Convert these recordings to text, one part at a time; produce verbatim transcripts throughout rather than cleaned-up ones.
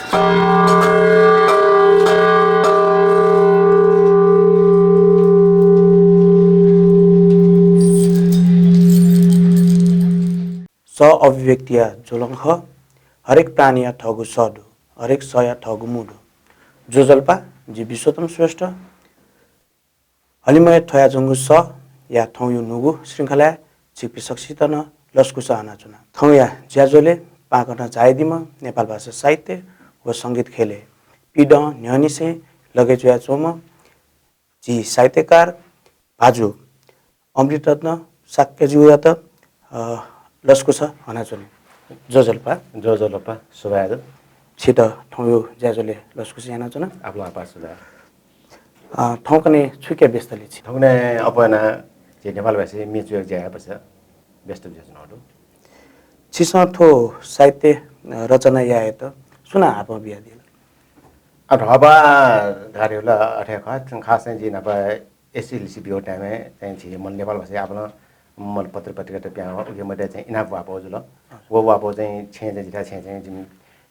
सः अभिव्यक्तिया ज्वलं खः। हरेक प्राणीया थःगु सः दु, हरेक सःया थःगु मू दु। ज्वजलपा, जि विश्वोत्तम श्रेष्ठ। हलिमय् थ्वयाच्वंगु सःया थौंया न्हूगु श्रृंखलाय् छिकपिं सकसित नं लसकुस हनाच्वना। थौंया ज्याझ्वलय् पाकथं झायादीम्ह नेपाल भाषा साहित्य व संगीत ख्यलय् पिदँ न्ह्यःनिसें लगे जुयाच्वंम्ह झी साहित्यकार भाजु अमृतरत्न शाक्यजुयात, अ, लसकुस हनाच्वने। ज्वजलपा। ज्वजलपा, सुभाय् दु। छित थौंया ज्याझ्वलय् लसकुस यानाच्वना। आपालं आपाः सुभाय्। अ, थौंकन्हय् छुकिया व्यस्तले छि? थौंकन्हय् अप्वः यानाः झी नेपाल भाषाय् म्ये च्वयेगु ज्याया पासा व्यस्त जुयाच्वनागु दु। छिसं थ्व साहित्य, अ, रचना यायेत सुनां हापं बियादिल? अ, न्हापा धाःसा ला अथे खः, खास चाहिँ जि न्हापा एसएलसी ब्यूगु time-य् चाहिँ झी मल नेपाल भाषाय् आपालं मल पत्र पत्रिकात पिहां वः, उकी मध्ये चाहिँ इनाप वाःपौ जुल। व वाःपौ चाहिँ छेँय् चाहिँ जिथाय् छेँय् चाहिँ जिमि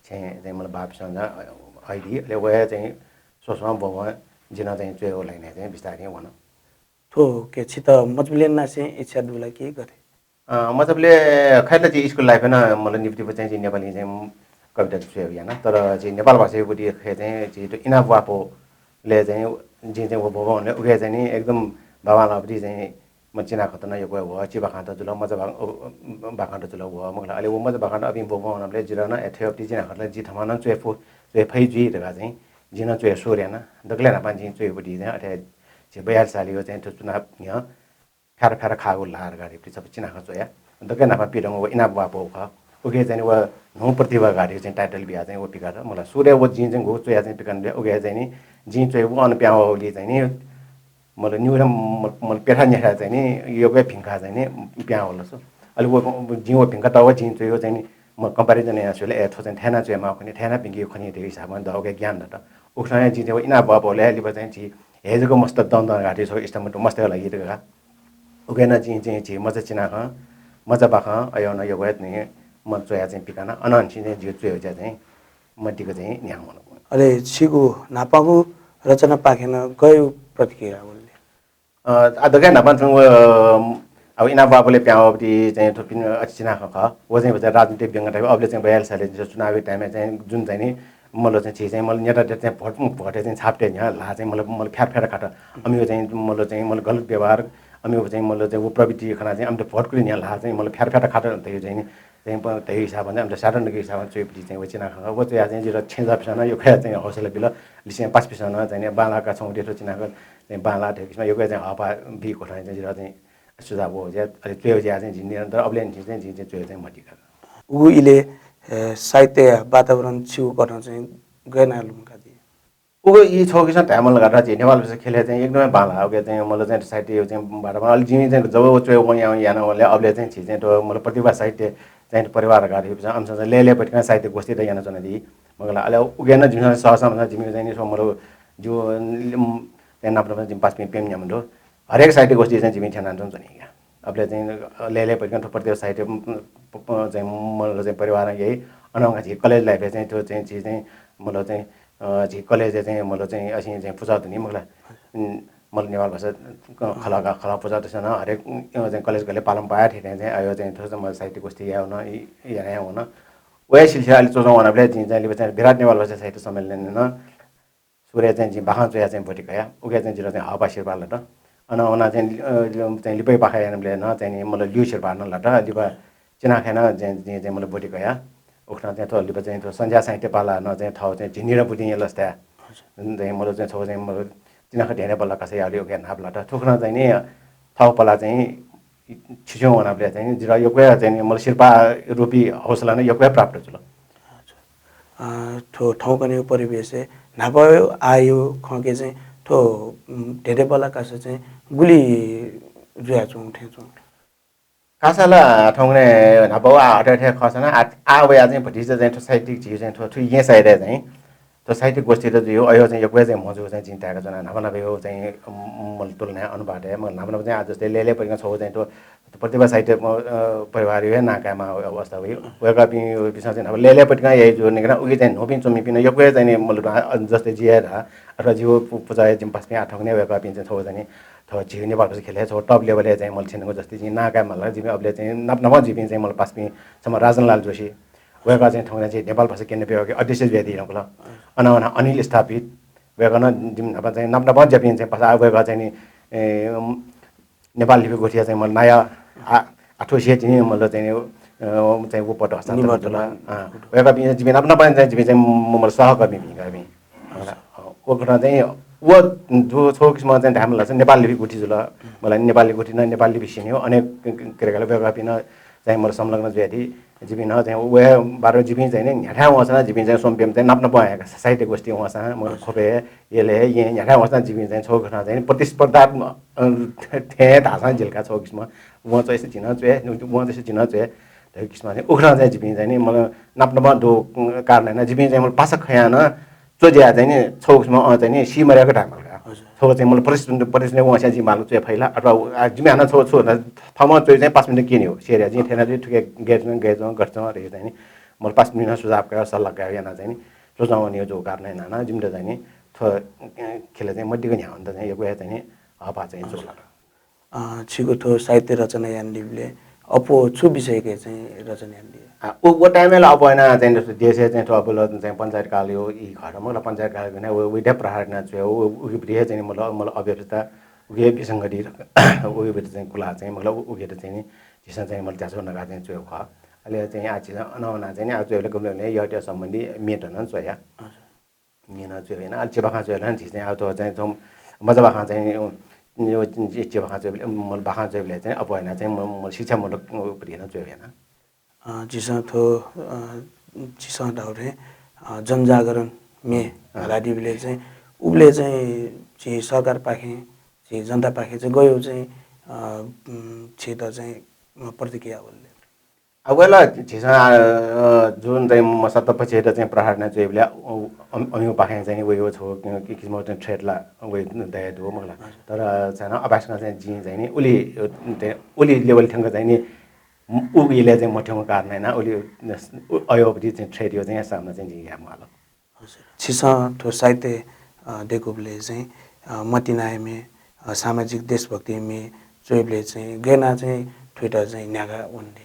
छेँय् चाहिँ मल बाःपिसं नं हयादी। अले व हे चाहिँ स्वस्वं ब्वब्वं जिं नं चाहिँ च्वयेगु line-य् चाहिँ बिस्तारं वन। थ्व के छित मचाबलय् न्ह्यासें इच्छा दु ला कि गथे? अ, मचाबलय् खय् ला जि school life-य् नं मल निपु निपु चाहिँ जि नेपाली चाहिँ कविता च्वयेगु याना। तर जि नेपाल भाषाया पति खय् चाहिँ जि थ्व इनाप वाःपौलय् चाहिँ जिं चाहिँ व ब्वब्वं वने उकी चाहिँ नि एकदम बांबांलाःपति चाहिँ मल चिनाखँत नं यक्व वः, चिबाखंत जुल, मचाबा-, बाखंत जुल वः, मखु ला। अले व मचाबाखंत अपिं ब्वब्वं वनाबलय् जितः नं ए थ्वयापति चिनाखँत ला जि थम्हं नं च्वये फु-, च्वये फइ जुइ धकाः चाहिँ जिं नं च्वये सुरु याना। दकलय् न्हापां जिं च्वयेपति चाहिँ अथे झी बयालिस सालया चाहिँ थ्व चुनाव न्ह्यः फ्यार फ्यार खाःगु ल्हाः धकाः धइपति छपु चिनाखँ च्वया। दकलय् न्हापां पिदंगु व इनाप वाःपौ खः। उकी चाहिँ नि व न्हू प्रतिभा धकाः धइगु चाहिँ title बियाः चाहिँ व पिकात। मखु ला, सुरुइ व जिं चाहिँ गुगु च्वयाः चाहिँ पिकानाबलय् उकी चाहिँ नि जिं च्वयागु अन पिहां वःगुलिं चाहिँ नि मल निगू हे मल, मल प्यथान्यथा चाहिँ नि यक्व हे भिंकाः चाहिँ नि पिहां वल सु। अले व, व जिं व भिंकातःगु जिं च्वयागु चाहिँ नि मल comparison याना स्वयेबलय् ए थ्व चाहिँ थथे याना च्वयेमाःगु खनी, थथे याना भिंकेगु खनी धइगु हिसाबं द उकी ज्ञान दत। उकथं हे जिं चाहिँ व इनाप वाःपौलय् लिपा चाहिँ झी हे जक मस्त दँ दँ धकाः धइगु छगू इष्टमित्र मस्तय् लागित का। उकी नं जिं चाहिँ झी मचा चिनाखँ, मचाबाखं, अय् नं यक्व हे नि मल च्वयाः चाहिँ पिकाना। अनंनिसें चाहिँ जिगु च्वयेगु ज्या चाहिँ मदिक्क चाहिँ न्ह्याः वन। अले छिगु न्हापांगु रचनापाखें नं गय् प्रतिक्रिया वल ले? अ, आ, दकलय् न्हापां चाहिँ व, अ, अब इनाप वाःपौलय् पिहां वःपति चाहिँ थ्व पिने अति चिनाखँ खः। व चाहिँ भचा राजनीतिक व्यंग्य type, अबलय् चाहिँ बयालिस सालय् चाहिँ चुनावया time-य् चाहिँ जुन चाहिँ नि मल चाहिँ झी चाहिँ मल नेतातय्त चाहिँ vote, vote-य् चाहिँ छाप तये न्ह्यः ल्हाः चाहिँ मल, मल फ्यार फ्यार खात। अमिगु चाहिँ मल चाहिँ मल गलत व्यवहार, अमिगु चाहिँ मल चाहिँ व प्रवृत्ति खनाः चाहिँ अमित vote कुले न्ह्यः ल्हाः चाहिँ मल फ्यार फ्यार खात धइगु चाहिँ नि चाहिँ प-, धइगु हिसाबं चाहिँ अमित साधारण हिसाबं च्वयेपति चाहिँ व चिनाखँ खः। व च्वयाः चाहिँ जितः छेँजःपिसं नं यक्व हे चाहिँ हौसला बिल। लिसें पासापिसं नं चाहिँ नि बांलाक छंगु दे थ्व चिनाखँ चाहिँ बांलाः धइगु किसिमं यक्व हे चाहिँ हःपाः बी कोठा चाहिँ जितः चाहिँ सुझाव व ज्या, अले च्वयेगु ज्या चाहिँ जिं निरन्तर अबलय् निसें चाहिँ जिं चाहिँ च्वयेगु चाहिँ मदिक्क। उगु इलय्, अ, साहित्यया वातावरण छिगु कथं चाहिँ गय् यानाः लुमंकादी? उगु ई छगू किसिमं धायेमाल धकाः झी नेपाल भाषा ख्यलय् चाहिँ एकदमै बांलाः। उकी चाहिँ मल चाहिँ साहित्यया चाहिँ वातावरण अले जिं चाहिँ जब व च्वयेगु याना, याना वंबलय् अबलय् चाहिँ झी चाहिँ थ्व मल प्रतिभा साहित्य चाहिँ परिवार धकाः धइगु चाहिँ अमिसं चाहिँ लय्‌लय् पतिकं साहित्य गोष्ठी त यानाच्वनादी। मखु ला, अले उकी नं जिमिसं सहसा मसं जिमि चाहिँ नि थ्व मल जिगु, उम्, चाहिँ नाप नाप जिमि पासापिं प्यम्ह न्याम्ह दु। हरेक साहित्य गोष्ठी चाहिँ जिमि थ्यनाच्वनाच्वनी का। अबलय् चाहिँ, अ, लय्‌लय् पतिकं थ्व प्रतिभा साहित्य, उम्, प-, प-, चाहिँ मल चाहिँ परिवारं याइ। अनं का झी college life-य् चाहिँ थ्व चाहिँ झी चाहिँ मल चाहिँ, अ, झी college-य् चाहिँ मल चाहिँ असिं चाहिँ पुचः दुनि मखु ला। उम्, मल नेपाल भाषा क-, खलः का, खलः पुचः दुसां नं हरेक, अ, चाहिँ college गले पालंपाः थें थें चाहिँ अय् चाहिँ थ्व चाहिँ मल साहित्य गोष्ठी याये वन, इ-, याना हे वन। वया सिलसिला अले च्वच्वं वनाबलय् जिं चाहिँ लिपा चाहिँ विराट नेपाल भाषा साहित्य सम्मेलनय् नं सुरुइ चाहिँ जिं बाखं च्वयाः चाहिँ ब्वति कया। उकी चाहिँ जितः चाहिँ हःपाः सिरपाः लात। अन वनाः चाहिँ, अ, चाहिँ लिपा बाखं यानाबलय् नं चाहिँ नि मल ल्यू सिरपाः नं लात। लिपा चिनाखँय् नं चाहिँ, जिं चाहिँ मल ब्वति कया। उकथं चाहिँ थ्व लिपा चाहिँ थ्व सञ्ज्या साहित्य पालां नं चाहिँ थःगु चाहिँ झिंनिदँ बुदिंया लसताय् चाहिँ मल चाहिँ छगू चाहिँ मल चिनाखँ धेंधेंबल्लाः कासा याःगुलिं उकी न्हापा लात। थुकथं चाहिँ नि थःगु पालां चाहिँ छिछ्यं वनाबलय् चाहिँ जितः यक्व हे चाहिँ नि मल सिरपाः रूपी हौसला नं यक्व हे प्राप्त जुल। अच्छा। अ, थ्व थौंकन्हय् परिवेशय् न्हापा आःया खँके चाहिँ थ्व, उम्, धेंधेंबल्लाः कासा चाहिँ गुलि जुयाच्वंगु थें च्वं? कासा ला थौंकन्हय् न्हापा व आः अथे अथे खःसा नं आ, आः वयाः चाहिँ भतिचा चाहिँ थ्व साहित्यिक झी चाहिँ थ्व, थ्व येँ side-य् चाहिँ थ्व साहित्यिक गोष्ठी त जुइ, अय् चाहिँ यक्व चाहिँ म्हो जूगु चाहिँ जिं ताय्‌का च्वना। न्हापा न्हापा हे चाहिँ, उम्, मल तुलनाय् अनुपातय्, मखु ला, न्हापा न्हापा चाहिँ आः जस्तै लय्‌लय् पतिकं छगू चाहिँ थ्व प्रतिभा साहित्य, अ, परिवारया हे नां कायेमाः अवस्था वइ। वय्‌कःपिं, वय्‌कःपिन्सं चाहिँ अब लय्‌लय्‌पतिकं याइ जूगुलिं उकी चाहिँ न्हूपिं च्वमिपिं नं यक्व हे चाहिँ नि मतलब, अ, जस्तै जि हे धाः, अथवा जिगु पु-, पुचःया जिमि पासापिं आः थौंकन्हय् वय्‌कःपिं चाहिँ छगू चाहिँ नि थ्व झी नेपाल भाषा ख्यलय् छगू top level-य् चाहिँ मतलब छ्यनीगु जस्तै जिं नां कायेमाल, जिमि अबलय् चाहिँ नाप नापं जिपिं चाहिँ मतलब पासापिं छम्ह राजनलाल जोशी, वय्‌कः चाहिँ थौंकन्हय् झी नेपाल भाषा केन्द्र विभागया अध्यक्ष जुयादी धुंकल। अन वना अनिल स्थापित, वय्‌कलं जिमि न्हापा चाहिँ नाप नापं ज्यापिं चाहिँ पासा, वय्‌कः चाहिँ नि, ए, नेपाल लिपि गुथिया चाहिँ मतलब नायः आ-, आथोसिया जिं मतलब चाहिँ, अ, चाहिँ व पद हस्तान्तरण निवर्तमान। जुल। अँ, वय्‌कःपिं जिपिं नाप नापं चाहिँ जिपिं चाहिँ म-, मतलब सहकर्मी भिंकाःपिं। अ, व कथं चाहिँ व दु छगू किसिमं चाहिँ धायेमाल धाःसा नेपाल लिपि गुथि जुल। मतलब नेपाल लिपि गुथि नं नेपाल लिपि स्यनीगु अनेक क-, क-, क्रियाकलाप वय्‌कःपिं नं चाहिँ मतलब संलग्न जुयादी। जिपिं नं चाहिँ व बारे जिपिं चाहिँ नि न्ह्याथाय् वंसां जिपिं चाहिँ स्वम्ह प्यम्ह चाहिँ नाप नापं हे साहित्य गोष्ठी वंसां मतलब ख्वपय् यलय् येँ न्ह्याथाय् वंसां जिपिं चाहिँ छगू कथं चाहिँ प्रतिस्पर्धात्मक, अ, थें धाःसां जिल का छगू किसिमं। वं च्वय्‌सा जिं नं च्वये, वं च्वय्‌सा जिं नं च्वये धइगु किसिमं चाहिँ उकथं चाहिँ जिपिं चाहिँ नि मतलब नाप नापं दु, अ, कारणं यानाः जिपिं चाहिँ मतलब पासा खयां नं च्वज्या चाहिँ नि छगू किसिमं, अ, चाहिँ नि सीमारेखा धायेमाल का। हजुर। छगू चाहिँ मतलब प्रदर्शन, प्रदर्शन वंसां जिं माल च्वये फइ ला, अथवा, आ, जिमि हानं छगू छु न, थःम्हं च्वय् चाहिँ पासापिन्त क्यनेगु। सेर्या जिं थ्यना जुइ थुके गय् च्वं, गय् च्वं, गथे च्वं धइगु चाहिँ नि मतलब पासापिन्त सुझाव कायेगु, सल्लाह कायेगु यानाः चाहिँ नि च्वच्वं वनेगु जूगु कारणं यानाः नं जिमित चाहिँ नि थ्व, अ, ख्यलय् चाहिँ मदिक्क न्ह्याः वनेत चाहिँ यक्व हे चाहिँ नि हःपाः चाहिँ हजुर। च्वला। अ, छिगु थ्व साहित्य रचना यानादीबलय् अप्वः छु विषयके चाहिँ रचना यानादी? आ, उ, व time-य् ला अप्वः यानाः चाहिँ देशय् चाहिँ थ्व अबलय् चाहिँ पञ्चायत कालया ई खः, मखु ला, पञ्चायत कालया व, व इत्यादि प्रहार यानाः च्वये, उ, उ, उकिया विरुद्धय् चाहिँ मतलब, मतलब अव्यवस्था, उकिया विसंगति, उकिया विरुद्धय् चाहिँ कुला चाहिँ मतलब उ, उकियात चाहिँ नि झीसं चाहिँ मतलब त्याच्वः नकाः चाहिँ च्वयेगु खः। अले चाहिँ आ झीसं अन वनाः चाहिँ नि आ च्वयेबलय् गबलें गबलें यःतय् सम्बन्धी म्ये नं च्वया। हजुर। म्ये नं च्वये याना, अले चिबाखं च्वये याना, झी चाहिँ अब थ्व चाहिँ थ्व मचाबाखं चाहिँ, अ, चि-, चिबाखं च्वयेबलय्, मतलब बाखं च्वयेबलय् चाहिँ अप्वः याना चाहिँ म, म शिक्षामूलक, अ, पति नं च्वये याना। अ, झीसं थ्व, अ, झीसं धाःगु थें, अ, जनजागरण म्ये अँ। हालादीबलय् चाहिँ उबलय् चाहिँ झी सरकारपाखें, झी जनतापाखें चाहिँ गय् चाहिँ, अ, उम्, छित चाहिँ, अ, प्रतिक्रिया वल? अब ला झीसं, अ, जुन चाहिँ मसत्ता पक्षयात चाहिँ प्रहार याना च्वयेबलय्, अ, अम-, अमिगु पाखें चाहिँ वइगु छगू कि-, किसिमं चाहिँ threat ला वइ दया दु मखु ला। हजुर। तर चाहिँ अभ्यासकं चाहिँ जिं चाहिँ नि उलि, अ, चाहिँ उलि level थ्यंक चाहिँ नि उ इलय् चाहिँ मथ्यंगु कारणं यानाः उलि, अ, अय्‌पति चाहिँ threat यो चाहिँ सामना चाहिँ जिं याये म्वाल। हजुर। छिसं थ्व साहित्य, अ, दय्‌कूबलय् चाहिँ, अ, मतिनाया म्ये, अ, सामाजिक देशभक्ति म्ये च्वयेबलय् चाहिँ गय् यानाः चाहिँ थुइत चाहिँ न्ह्याका वनादिया?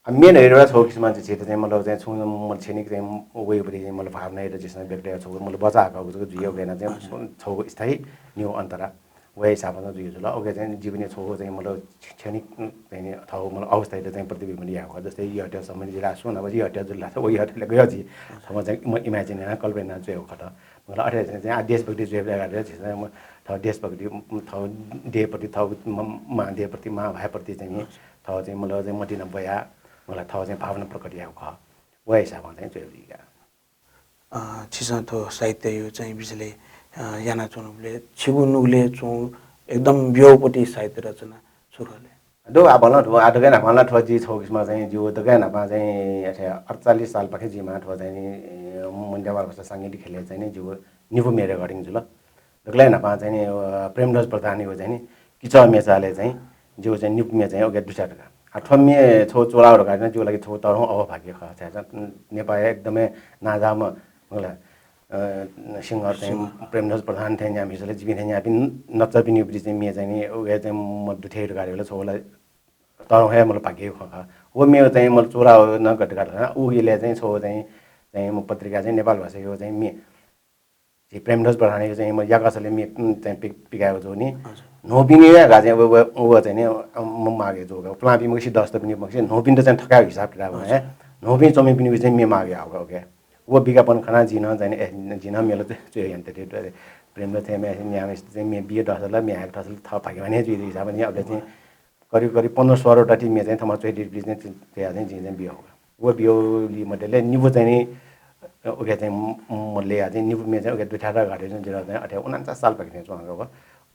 अ, म्ये धइगु ला छगू किसिमं चाहिँ झीत चाहिँ मतलब चाहिँ छुं मतलब क्षणिक चाहिँ वइगुपति चाहिँ मतलब भावनायात झीसं व्यक्त यायेगु छगू मतलब बचा हाकःगु जक जुइ, हजुर। गय् यानाः चाहिँ हजुर। छगू स्थायी निगू अन्तरा। व हिसाबं जुइ जुल। उकी चाहिँ जीवनया छगू चाहिँ मतलब क्षणिक चाहिँ नि थःगु मतलब अवस्थायात चाहिँ प्रतिबिम्बन यायेगु खः। जस्तै यःतय् सम्बन्धी जिला सुं नं यःतय् जुल धाःसा व यःतय्‌लय् गय् जुइ। थःम्हं चाहिँ म-, imagine यानाः कल्पना यानाः च्वयेगु खः त। मतलब अथे चाहिँ आ देशभक्ति जुइबलय् झीसं म-, थः देशभक्ति, थः देय्‌प्रति, थः म-, मां देय्‌प्रति, मां भाय्‌प्रति चाहिँ नि थः चाहिँ मतलब चाहिँ मतिना ब्वयाः मतलब थः चाहिँ भावना प्रकट यायेगु खः। व हिसाबं चाहिँ च्वयेगु जुइ का। अ, छिसं थ्व साहित्यया चाहिँ विषयलय्, अ, यानाच्वनाबलय् छिगु नुगलय् च्वंगु एकदम ब्यौपति साहित्य रचना छु खः ले? दु, आ, भनौँ थ्व, आ, दकलय् न्हापां ला थ्व जि छगू किसिमं चाहिँ जिगु दकलय् न्हापां चाहिँ अथे अठचालिस सालपाखे जिं मा थ्व चाहिँ नि, अ, म-, नेपाल भाषा सांगीतिक ख्यलय् चाहिँ नि जिगु निपु म्ये recording जुल। दकलय् न्हापां चाहिँ नि, अ, प्रेमध्वज प्रधानयागु चाहिँ नि किचः म्ये चालय् चाहिँ जिगु चाहिँ निपु म्ये चाहिँ उकी दुथ्यात का। आ, थ्व म्ये छगू च्वलागु धकाः चाहिँ जिगु लागि छगू तःधंगु अहोभाग्य खः। छाय्‌धाःसा नेपाःया एकदमै नांजाःम्ह, मखु ला, अ, singer चाहिँ सिंह। प्रेमध्वज प्रधान थें न्याम्ह हिसले जिपिं थें न्यापिं नचापिनिगुपति चाहिँ म्ये चाहिँ नि उकी चाहिँ म दुथ्याइ धकाः धाःबलय् छगू ला तःधंगु हे मतलब भाग्यया खँ खः। व म्ये चाहिँ मतलब च्वला नं गथे का धाःसा उ इलय् चाहिँ छगू चाहिँ, चाहिँ म पत्रिका चाहिँ नेपाल भाषाया चाहिँ म्ये झी प्रेमध्वज प्रधानया चाहिँ म याकःचलय् म्ये, उम्, चाहिँ पि-, पिकायेगु जूनि। हजुर। न्हूपिनि हे का चाहिँ व, व, व चाहिँ नि, अ, म मागे जूगु। पुलांपिं मखुसे, दस तपिनि मखुसे, न्हूपिन्त चाहिँ थकायेगु हिसाब किताबं हे, हजुर। न्हूपिं च्वमिपिनिगु चाहिँ म्ये मागे याःगु, OK। व विज्ञापन खनाः जिं नं चाहिँ नि, ए, जिं नं म्ये ला च्वये यंते रे, प्रेमध्वज थें म्ये न्याम्हसित चाहिँ म्ये बिये दःसा ला, म्ये हायेके दःसा ला थः भाग्यवान हे जुइ हिसाबं नि, अबलय् चाहिँ करिब करिब पन्ध्र सोह्रवटा ति म्ये चाहिँ थःम्हं च्वयादीबलय् चाहिँ च्वयाः चाहिँ जिं चाहिँ बियागु। व बियागुलि मध्येलय् निपु चाहिँ नि, अ, उकी चाहिँ म-, म-, लय्‌या चाहिँ निपु म्ये चाहिँ उकी दुथ्यात धकाः चाहिँ जितः चाहिँ अथे उनन्चास सालपाखे चाहिँ च्वंगु व।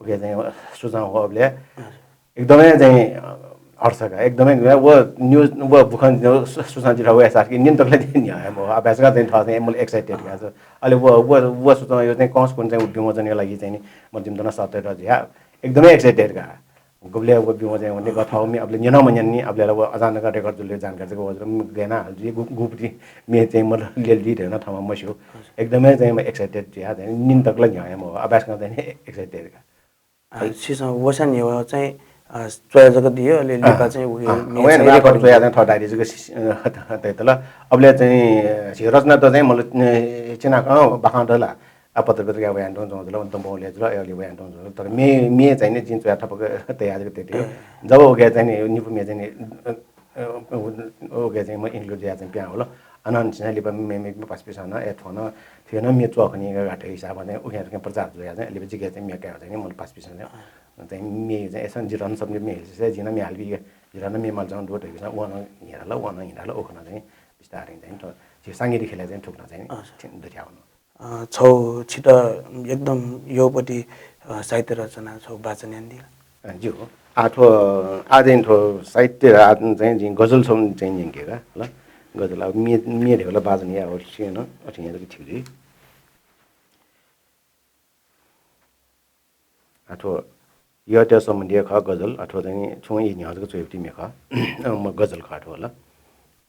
उकी चाहिँ सुचं वःबलय् हजुर। एकदमै चाहिँ, अ, हर्ष का, एकदमै व news, व बुखँ सु-, सुचं जितः वःसाथ कि निन तकलय् चाहिँ न्ह्यः हे मवः। अभ्यासकं चाहिँ थः चाहिँ मतलब excited का। अँ। अले व, व, व सुचंया चाहिँ कंस कुन चाहिँ विमोचनया लागि चाहिँ नि म जिमित नं सत्तरी जुया एकदमै excited का। गुबलय् व बिउ चाहिँ वने गथौ मे अबले न्यन मन्यन नि अबले व अचानक record जुले जानकारी चाहिँ व गयना हाल जुइ गु-, गुपति मे चाहिँ मतलब लेल जुइ धैन थमा मस्यू। एकदमै चाहिँ म excited जुया चाहिँ निन तक ल न्ह्याया म अभ्यास गर्न चाहिँ excited का। अ, सिसं वसान यो चाहिँ, अ, च्वया जक दियो, अले लिपा चाहिँ उयो मे चाहिँ record च्वया चाहिँ थौ डायरी जक सि-, अ, त-, त-, तल। अबले चाहिँ, अ, रचना त चाहिँ मतलब, अ, चिना, अ, बाखं दला। आ, पत्र पत्रिका वयां तुं जुल, अन्तम बहुले जुल, अले वयां तुं जुल। तर मे, मे चाहिँ नि जिं च्वया थपक तयार जक तयार। जब उके चाहिँ नि निपु मे चाहिँ नि, अ, अ, उके चाहिँ म include जुया चाहिँ पिहां वल। अनंसिनं लिपा मे, मे, मे पास पिसन, ए, थ्वन, थ्वन मे च्वः खनी का घाट हिसाबं चाहिँ उखे, उखे प्रचार जुया चाहिँ लिपा जिके चाहिँ मे काया चाहिँ नि मतलब पास पिसन चाहिँ मे चाहिँ एसन जिरन सब मे से जिन मे हालबी जिरन मे माल चाहिँ दो तैबिसन वन हिराल, वन हिराल, ओखन चाहिँ बिस्तारै चाहिँ थ्व, झी सांगीतिक खेला चाहिँ थुकन चाहिँ दुथ्याउन। अ, छौ छित एकदम योपति, अ, साहित्य रचना छौ वाचन यानादिल। अ, ज्यू। आ थ्व, आ चाहिँ थ्व साहित्य आ चाहिँ जिं गजल छौ चाहिँ न्यंके का, ल। गजल अब मे, मे धेबला वाचन या हो, सिन, अथे यानाक ठीक जुइ। आ थ्व यःतय् सम्बन्धी खः गजल, आ थ्व चाहिँ छुं ई न्ह्यः जक च्वयाबिति मे खः। अ, म गजल खः थ्व ल।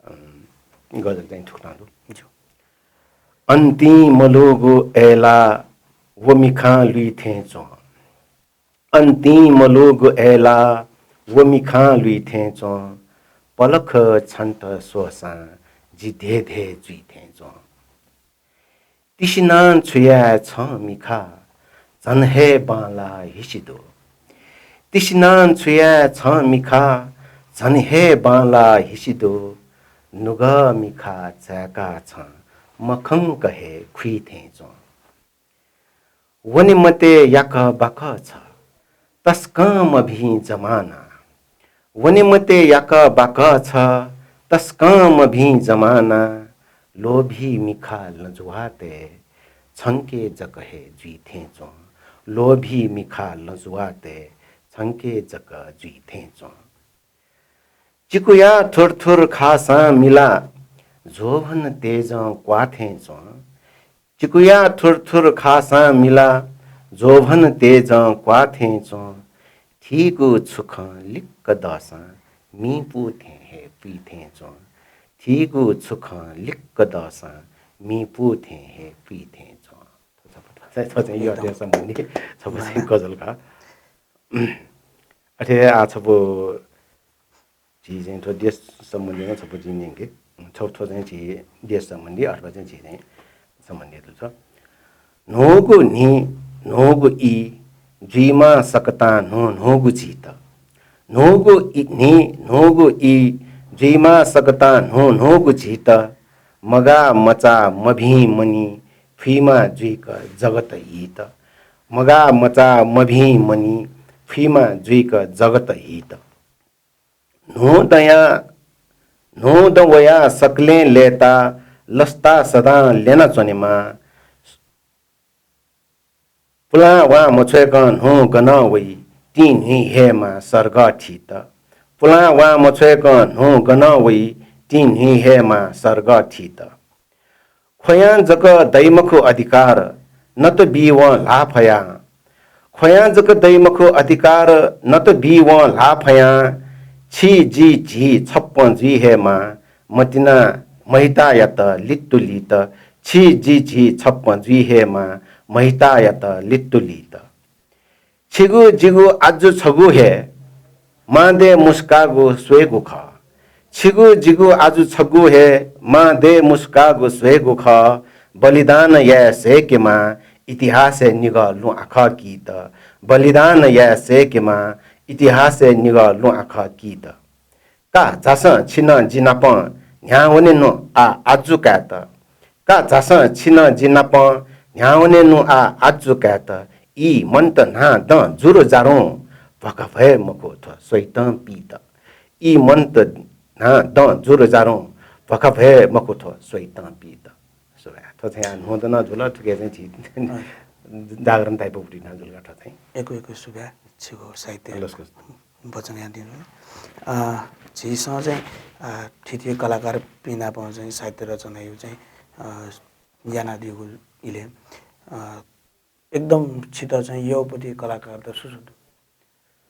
अम, गजल चाहिँ थुकथं दु। ज्यू। अन्तिं मलूगु अय्‌ला व मिखां लुइ थें च्वं। अन्तिं मलूगु अय्‌ला व मिखां लुइ थें च्वं। पलख छन्त स्वःसां जि धे धे जुइ थें च्वं। तिसिनां छु याये छं मिखा, झन हे बांला हिसि दु। तिसिनां छु याये छं मिखा, झन हे बांला हिसि दु। नुगः मिखा चाय्‌का छं मखंक हे खुइ थें च्वं। वने मते याकः बाकः छ, तसकं मभिं जमाना। वने मते याकः बाकः छ, तसकं मभिं जमाना। लोभी मिखा लँजुवातय् छंके जक हे जुइ थें च्वं। लोभी मिखा लँजुवातय् छंके जक जुइ थें च्वं। चिकुया थुरथुर खासां मिला, जोभन तेजं क्वाः थें च्वं। चिकुया थुरथुर खासां मिला, जोभन तेजं क्वाः थें च्वं। थीगु छु खँ लिक्क दःसां मिपु थें हे पुइ थें च्वं। थीगु छु खँ लिक्क दःसां मिपु थें हे पुइ थें च्वं। थ्व चाहिँ, थ्व चाहिँ यःतय् सम्बन्धी छपु चाहिँ गजल का। अथे आ छपु झी चाहिँ थ्व देश सम्बन्धी नं छपु जिं न्यंके। छपु थ्व चाहिँ झी देश सम्बन्धी अथवा चाहिँ झी चाहिँ सम्बन्धी दु छ। न्हूगु न्हि, न्हूगु ई, जुइमा सकतां न्हू न्हूगु झीत। न्हूगु ई, न्हि, न्हूगु ई, जुइमा सकतां न्हू न्हूगु झीत। मगाः मचा मभिं मनि, फुइमा जुइक जगत हीत। मगाः मचा मभिं मनि, फुइमा जुइक जगत हीत। न्हूदँया, न्हूदँ वया सकलें लय्‌ता, लसता सदां ल्यना च्वनेमा। पुलां वां मछ्वय्‌कं न्हू गनं वइ, तिं न्हुइ हयेमा सर्गः थीत। पुलां वां मछ्वय्‌कं न्हू गनं वइ, तिं न्हुइ हयेमा सर्गः थीत। ख्वयां जक दइ मखु अधिकार, नत बी वं ल्हाः फयां। ख्वयां जक दइ मखु अधिकार, नत बी वं ल्हाः फयां। छि जि झी छप्पँ जुइ हयेमा, मतिना महितायात लित्तुलित। छि जि झी छप्पँ जुइ हयेमा, महितायात लित्तुलित। छिगु जिगु आजु छगू हे, मां दय् मुस्काःगु स्वयेगु खः। छिगु जिगु आजु छगू हे, मां दय् मुस्काःगु स्वयेगु खः। बलिदान याये सय्‌केमा, इतिहासय् निगः लुँ आखः कीत। बलिदान याये सय्‌केमा, इतिहासय् निगः लुँ आखः कीत। का झासँ छिं नं जि नाप न्ह्याः वनेनु आ आजु कायेत। का झासँ छिं नं जि नाप न्ह्याः वनेनु आ आजु कायेत। ई मन्त न्हां दँ जुरु जारुं, भ्वाखाभ्वय् मखु थ्व स्वइतं पीत। ई मन्त न्हां दँ जुरु जारुं, भ्वाखाभ्वय् मखु थ्व स्वइतं पीत। सुभाय्। थ्व चाहिँ आ न्हूदँ नं जुल, थुके चाहिँ झी अँ। जागरण type of नं जुल का थ्व चाहिँ। यक्व यक्व सुभाय्, छिगु साहित्य लसकुस। वचन यानादिल। अ, झीसं चाहिँ, अ, थीथी कलाकारपिं नाप चाहिँ साहित्य रचनायु चाहिँ, अ, यानादीगु इलय्, अ, एकदम छित चाहिँ यःपति कलाकार त सुसु दु?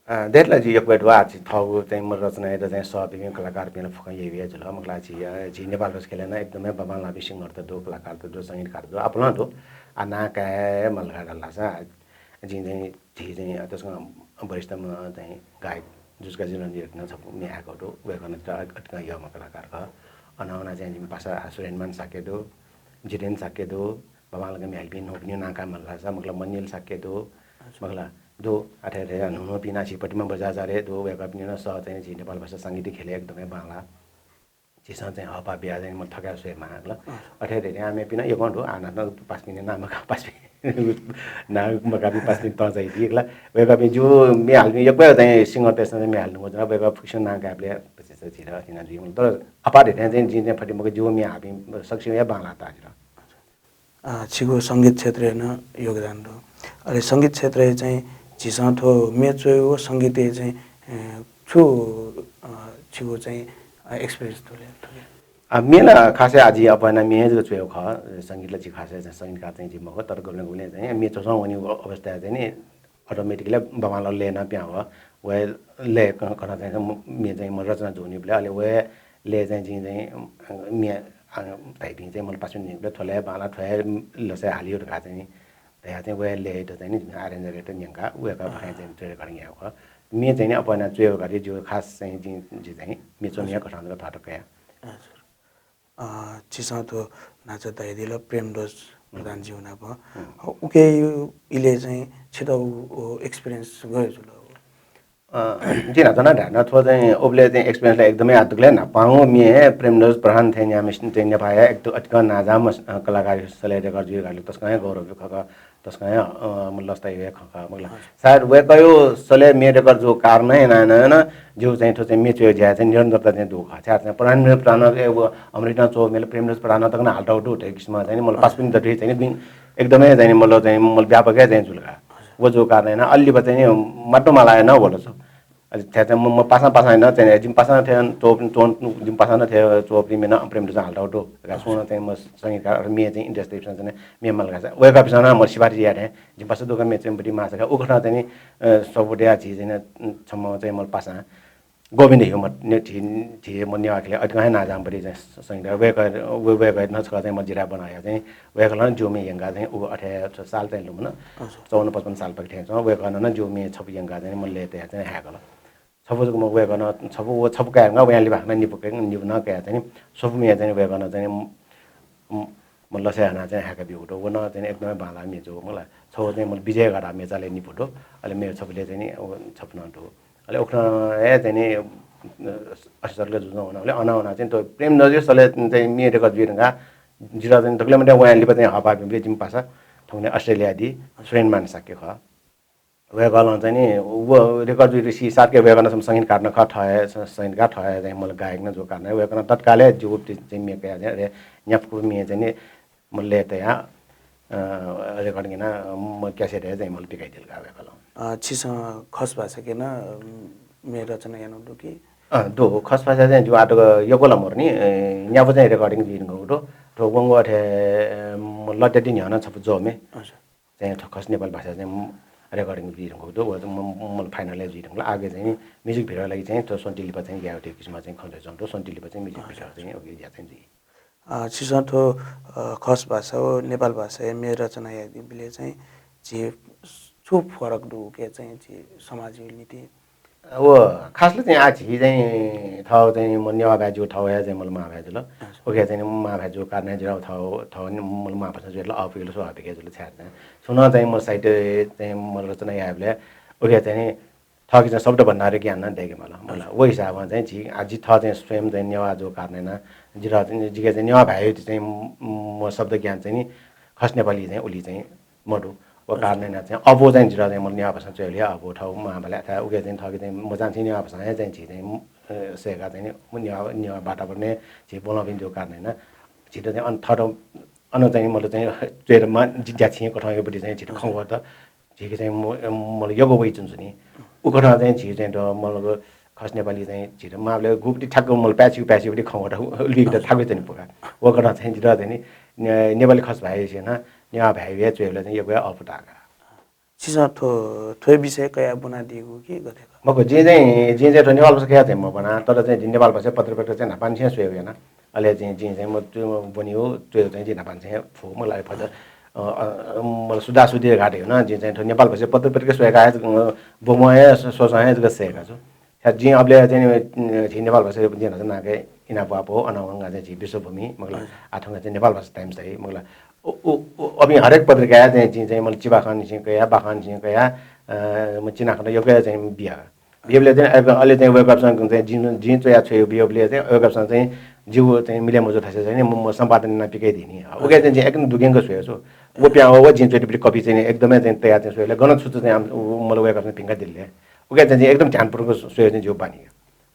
अ, दय्‌त ला जि यक्व हे दु, आः झी थःगु चाहिँ मल रचनायात चाहिँ सः बीपिं कलाकारपिं ला फुक्कं यय्‌वय् जुल। मखु ला झी, अ, झी नेपाल भाषा ख्यलय् नं एकदमै बांबांलाःपिं सिंगरत दु, कलाकारत दु, संगीतकारत दु, आपालं दु। आः नां काये मल धाःसा जिं चाहिँ झी चाहिँ तसकं वरिष्ठ म चाहिँ गायक जुजुकाजी रञ्जित नं छपु म्ये हाय्‌कः दु। वय्‌कः नं अतिकं यःम्ह कलाकार खः। अन अन चाहिँ जिमि पासा सुरेनमान शाक्य दु, जितेन शाक्य दु, बांबांलाक म्ये हालीपिं न्हूपिनिगु नां काये मल धाःसा, मखु ला मनिल शाक्य दु, मखु ला दु, अथे अथे न्हून्हूपिं नां झी प्रतिमा बज्राचार्य दु, वय्‌कःपिनि नं सः चाहिँ झी नेपाल भाषा सांगीतिक ख्यलय् एकदमै बांलाः। झीसं चाहिँ हःपाः बियाः चाहिँ मल थकाय् स्वयेमाः ला। अथे अथे चाहिँ आः मेपिं नं यक्वं दु, आः नां पासापिनि नां मकाः पासापिं, नां मकाःपिं पासापिं तं चाहिँ दी ला। वय्‌कःपिं जि म्ये हालीपिं यक्व चाहिँ सिंगरतय्‌सं चाहिँ म्ये हालीपिं जुल, वय्‌कः फुक्कसिनं नां कायेबलय् पच्चिस झिर अथे याना जुइ मल। तर अपाः धइथें चाहिँ जिं चाहिँ फति मखु, जि म्ये हाःपिं सकसिनं हे बांलाः ताः जिर। अ, छिगु संगीत क्षेत्रय् नं योगदान दु। अले संगीत क्षेत्रय् चाहिँ झीसं थ्व म्ये च्वयेगु व संगीतय् चाहिँ, अ, छु, अ, छिगु चाहिँ, अ, experience दु ले, दु ले? अ, म्ये ला खासय् आः जि अप्वः यानाः म्ये हे जक च्वयेगु खः। संगीत ला जि खासय् चाहिँ संगीतकार चाहिँ जि मखु, तर गुबलें गुबलें चाहिँ म्ये च्वछां वनीगु अवस्थाय् चाहिँ नि automatically बांबांलाक लय् नं पिहां वः। वय् लय् क-, कथं चाहिँ म-, म्ये चाहिँ मल रचना जूनिबलय् अले वय् लय् चाहिँ जिं चाहिँ, अ, म्ये, अ, धाइपिं चाहिँ मल पासापिं न्यंकूबलय् थ्व लय् बांलाः, थ्व हे लसय् हालियो धकाः चाहिँ नि धयाः चाहिँ वय् लय्‌यात चाहिँ नि arranger यात न्यंकाः वय्‌कः भ्वाँय् चाहिँ recording याःगु खः। म्ये चाहिँ नि अप्वः यानाः च्वयेगु खः, जि खास चाहिँ जिं, जि चाहिँ म्ये च्वने हे कथं जक थःत कया। हजुर। अ, छिसं थ्व न्हाचः धयादिल प्रेमध्वज प्रधानज्यूया नाप। अ, उके इलय् चाहिँ छित उ, उ experience गथे जुल? अ, जिं न्हाचः नं धाये न, थ्व चाहिँ उबलय् चाहिँ experience ला एकदमै आः दकलय् न्हापांगु म्ये हे प्रेमध्वज प्रधान थें न्याम्हेसित चाहिँ नेपाःया एक अतिकं नांजाःम्ह, अ, कलाकारया सलय् record जुइ धकाः तसकं हे गौरव खः। तसकं हे, अ, मल लसताया हे खँ खः, मखु ला। सायद वय्‌कःया सलय् म्ये record जूगु कारणं यानाः नं जिगु चाहिँ थ्व चाहिँ म्ये च्वयेगु ज्याय् चाहिँ निरन्तरता चाहिँ दु खः। छाय् चाहिँ प्रधान म्ये प्रधान, ए, व अमृतं च्वःम्ह म्ये प्रेमध्वज प्रधानं तक नं हालातःगु दु धइगु किसिमं चाहिँ नि मल पासापिनि दथुइ चाहिँ नि एकदमै चाहिँ नि मल चाहिँ मल व्यापक हे चाहिँ जुल का। व जूगु कारणं यानाः अल्लिबा चाहिँ नि मात्तुमाला यानाः वल छु। अले थ्या चाहिँ म, म पासां पासां नं चाहिँ जिमि पासां थें च्वः, च्वः, जिमि पासां नं थें च्वःपिं म्ये नं प्रेमध्वजं हालातःगु दु धकाः सुं नं चाहिँ म संगीतकार म्ये चाहिँ interest दइपिसं चाहिँ म्ये माल धकाः वय्‌कःपिसं नं मल सिफारिस याये थें जिमि पासा दुगु म्ये चाहिँ बुद्धि माः धकाः उकथं चाहिँ नि, अ, सफूतय् झी चाहिँ नि, अ, छम्ह चाहिँ मल पासां गोविन्द ह्युमत ने-, झी, झी मल नेवाः ख्यलय् अतिकं हे नांजाःम्ह बुद्धि चाहिँ संगीतकार वय्‌कः, वय्-, वय्‌कः नं छकः चाहिँ मल जिथाय् ब्वना हया चाहिँ वय्‌कलं जिगु म्ये यंकाः चाहिँ उ अथे साल चाहिँ लुमन चौवन्न पचपन्न सालपाखे थें च्वं वय्‌कलं नं जिगु म्ये छपु यंकाः चाहिँ मल लय् तयाः चाहिँ हाय्‌कल। छपु जक मखु, वय्‌कलं छपु, व छपु काये धुंकाः वयां लिपा हाकनं निपु कय्, निपु नं कयाः चाहिँ नि, छपु म्ये चाहिँ नि वय्‌कलं चाहिँ नि, म, म, म लसय् हानाः चाहिँ हाय्‌का ब्यूगु दु। व नं चाहिँ नि एकदमै बांलाः म्ये जूगु, मखु ला। छपु चाहिँ मल विजय गधा म्ये चालय् निपु दु। अले मेगु छपुलय् चाहिँ नि, व छपु नं दु। अले उखुन्हु हे चाहिँ नि, अ, असित लय् जुजुं वन। अले अन वनाः चाहिँ नि थ्व प्रेमध्वजया सलय् चाहिँ म्ये record जुइ धुंकाः जितः चाहिँ नि दकलय् मध्य वयां लिपा चाहिँ हःपाः ब्यूम्ह जिमि पासा थौंकन्हय् अस्ट्रेलियाय् दी सुरेनमान शाक्य खः। वय्‌कलं चाहिँ नि व record जुइ धुंकाः साथै वय्‌कलं छम्ह संगीतकार नं खः, थः हे स-, संगीतकार, थः हे चाहिँ मल गायक नं जूगु कारणं वय्‌कलं तत्कालय् जिगु चाहिँ म्ये कयाः चाहिँ अले न्यापु म्ये चाहिँ नि मल लय् तयाः, अ, recording यानाः मल cassette हे चाहिँ मल पिकाइदिल का वय्‌कलं। अ, छिसं खस भाषाके नं, अ, म्ये रचना यानागु दु कि? अ, दु। खस भाषा चाहिँ जिगु आः तक यक्व ला मदु नि, अ, न्यापु चाहिँ recording जुइ धुंकूगु दु। थ्व वंगु अथे, अ, मल लत्यादिं न्ह्यः नं छपु ज्वःम्ह हजुर। चाहिँ थ्व खस नेपाली भाषा चाहिँ म-, recording जुइ धुंकूगु दु। व चाहिँ म-, म-, मल final हे जुइ धुंकल। आगे चाहिँ नि music video लागि चाहिँ थ्व स्वन्ति लिपा चाहिँ ग्याः वःगु किसिमं चाहिँ खँ जुयाच्वंगु दु। स्वन्ति लिपा चाहिँ music video चाहिँ उके ज्या चाहिँ जुइ। अ, छिसं थ्व, अ, खस भाषा व नेपाल भाषाया म्ये रचना याइदिबलय् चाहिँ झी छु फरक दु उके चाहिँ झी समाजया निंतिं? व खास ला चाहिँ आः झी चाहिँ थः चाहिँ मल नेवाः भाय् जूगु थः हे चाहिँ मल मां भाय् जुल। अच्छा। उके चाहिँ नि मां भाय् जूगु कारणं जितः थः, थः नि मल मां भाषां जुयाः ला अःपुइ ला स्वाभाविक हे जुल छाय् चाहिँ। सुं नं चाहिँ मल साहित्य चाहिँ मल रचना यायेबलय् उके चाहिँ नि थःके चाहिँ शब्द भण्डार ज्ञान नं दयेके माल, मखु ला। अच्छा। व हिसाबं चाहिँ झी, आः जि थः चाहिँ स्वयं चाहिँ नेवाः जूगु कारणं यानाः जितः चाहिँ, जिके चाहिँ नेवाः भाय्‌या चाहिँ म-, म शब्द ज्ञान चाहिँ नि खस नेपाली चाहिँ उलि चाहिँ मदु। व कारणं यानाः चाहिँ अबु चाहिँ जितः चाहिँ मल नेवाः भाषां च्वयेबलय् अबु थः मांबलय् अथवा उके चाहिँ थःके चाहिँ मचां चाहिँ नेवाः भाषां हे चाहिँ झी चाहिँ, अ, सय्‌काः चाहिँ नि नेवाः, नेवाः वातावरणय् झी ब्वलंपिं जूगु कारणं यानाः झीत चाहिँ अन थःत अन चाहिँ मल चाहिँ च्वयेत मा-, जि-, ज्याछि कथंयागु बुद्धि चाहिँ झीत खँ वःत। झीके चाहिँ म-, मल यक्व वइच्वंगु नि। उकथं चाहिँ झी चाहिँ त मल खस नेपाली चाहिँ झीत मांबलय् गुबुति ठ्याक्क मल पाय्‌छि, पाय्‌छि बुद्धि खँ वःत लुइकेत थाकुइ चाहिँ नि पुका। व कथं चाहिँ जितः चाहिँ नि ने-, नेपाली खस भाय्‌यासे नं नेवाः भाय्‌या च्वयेबलय् चाहिँ यक्व हे अःपु ताः का। छिसं थ्व, थ्व विषय कयाः ब्वनादीगु कि गथे खः? मखु, जिं चाहिँ, जिं चाहिँ थ्व नेपाल भाषा कयाः चाहिँ मब्वना, तर चाहिँ जिं नेपाल भाषा पत्र पत्रिका चाहिँ न्हापांनिसें स्वयेगु याना। अले चाहिँ जिं चाहिँ म, ब्वनीगु, त्यो चाहिँ जिं न्हापांनिसें फु, मला फज, अ, अ, मला सुधासुधि धकाः धयागु याना, जिं चाहिँ थ्व नेपाल भाषा पत्र पत्रिका स्वयेका, अ, ब्वम्ह हे, स्वसं हे जक सयेका छु। खा, जिं अबलय् चाहिँ नि, अ, झी नेपाल भाषा जिं न्हाचः नाके इनाप वाप हो, अन वंगा चाहिँ झी विश्वभूमि, मखुला, हजुर। आः थौंगा चाहिँ नेपाल भाषा टाइम्स है, मखुला। उ, उ, उ, अबि हरेक पत्रिकाय् चाहिँ जिं चाहिँ मला चिबाखंनिसें कयाः, बाखंनिसें कयाः, अ, म चिनाखँ यक्व चाहिँ बिया। बियाबलय् चाहिँ अले चाहिँ वय्‌कःपिसं चाहिँ जिं, जिं च्वया छ्वये बियाबलय् चाहिँ वय्‌कःपिसं चाहिँ जिगु चाहिँ मिले मजू थासय् चाहिँ नि म, म सम्पादन याना पिकाइ दिनि। अ, उके चाहिँ जिं एकदम दुग्यंक स्वये छु। व प्यां व, व जिं च्वयादीपिं कपि चाहिँ नि एकदमै चाहिँ तयार चाहिँ स्वये। गन छु छु चाहिँ आम, उ, मला वय्‌कःपिसं भिंका दिले। उके चाहिँ जिं एकदम ध्यानपूर्वक स्वये चाहिँ जिगु बानी।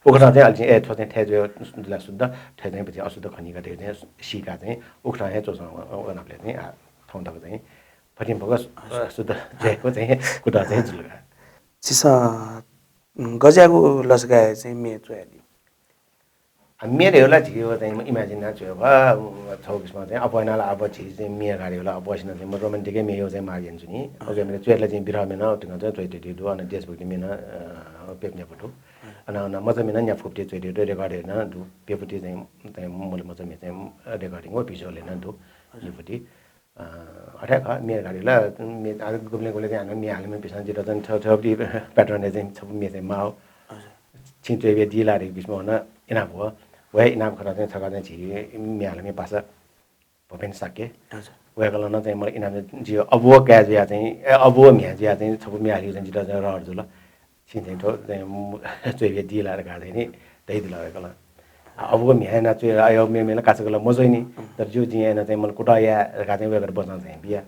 उकथं चाहिँ अले चाहिँ, ए, थ्व चाहिँ थथे जुया जुल ला शुद्ध, थथे चाहिँ पछि अशुद्ध खनी का धइगु चाहिँ सीका चाहिँ उकथं हे च्वसं व-, व-, वनाबलय् चाहिँ, आ, थौं तक चाहिँ फतिंफक, अ, शुद्ध जुयागु चाहिँ कुतः चाहिँ जुल का। छिसं, उम्, गज्याःगु लसगाय् चाहिँ म्ये च्वयादी? आ, म्ये धइगु ला झीगु चाहिँ imagine याना च्वयेगु खः, छगू किसिमं चाहिँ अप्वः याना ला अब झी चाहिँ म्ये धइगु ला अप्वःसिनं चाहिँ romantic म्ये चाहिँ माःगु याना च्वनी। हजुर। OK, म्ये च्वयेत ला चाहिँ विरह म्ये नं उतिकं चाहिँ च्वयातःगु दु, अन देशभक्ति म्ये नं, अ, प्यपन्यापु दु। हजुर। अन, अन मचा म्ये नं न्यापु फुपुति च्वयातःगु दु, record याना नं दु, प्यपुति चाहिँ, चाहिँ मला मचा म्ये चाहिँ recording व visual याना नं दु, हजुर। निपुति। अ, अथे खः, म्ये धइगु ला, म्ये, आ, गुबलें गुबलें चाहिँ हानं म्ये हालेम्हेपिसं जितः चाहिँ छ, छपु pattern-य् चाहिँ छपु म्ये चाहिँ माः। हजुर। छिं च्वयाबियादी ला धइगु किसिमं नं इनाप हो। व हे इनाप खनाः चाहिँ छकः चाहिँ झी म्ये हालेम्ह पासा भूपेन शाक्य। हजुर। वय्‌कलं नं चाहिँ मला इनाप, जिं अबु व काय् जुयाः चाहिँ, ए, अबु व म्ह्याय् जुयाः चाहिँ छपु म्ये हालीगु चाहिँ जितः चाहिँ रहर जुल। छिं चाहिँ थ्व चाहिँ मु-, च्वयाबियादी ला धकाः चाहिँ नि धयादिल वय्‌कलं। आ, अबु व म्ह्याय् याना च्वये, अय्, म्ये, म्ये नं काचाक्क ला मच्वइनि। तर ज्यू, जिं याना चाहिँ मला कुतः याये धकाः चाहिँ वय्‌कःयात वचं चाहिँ बिया।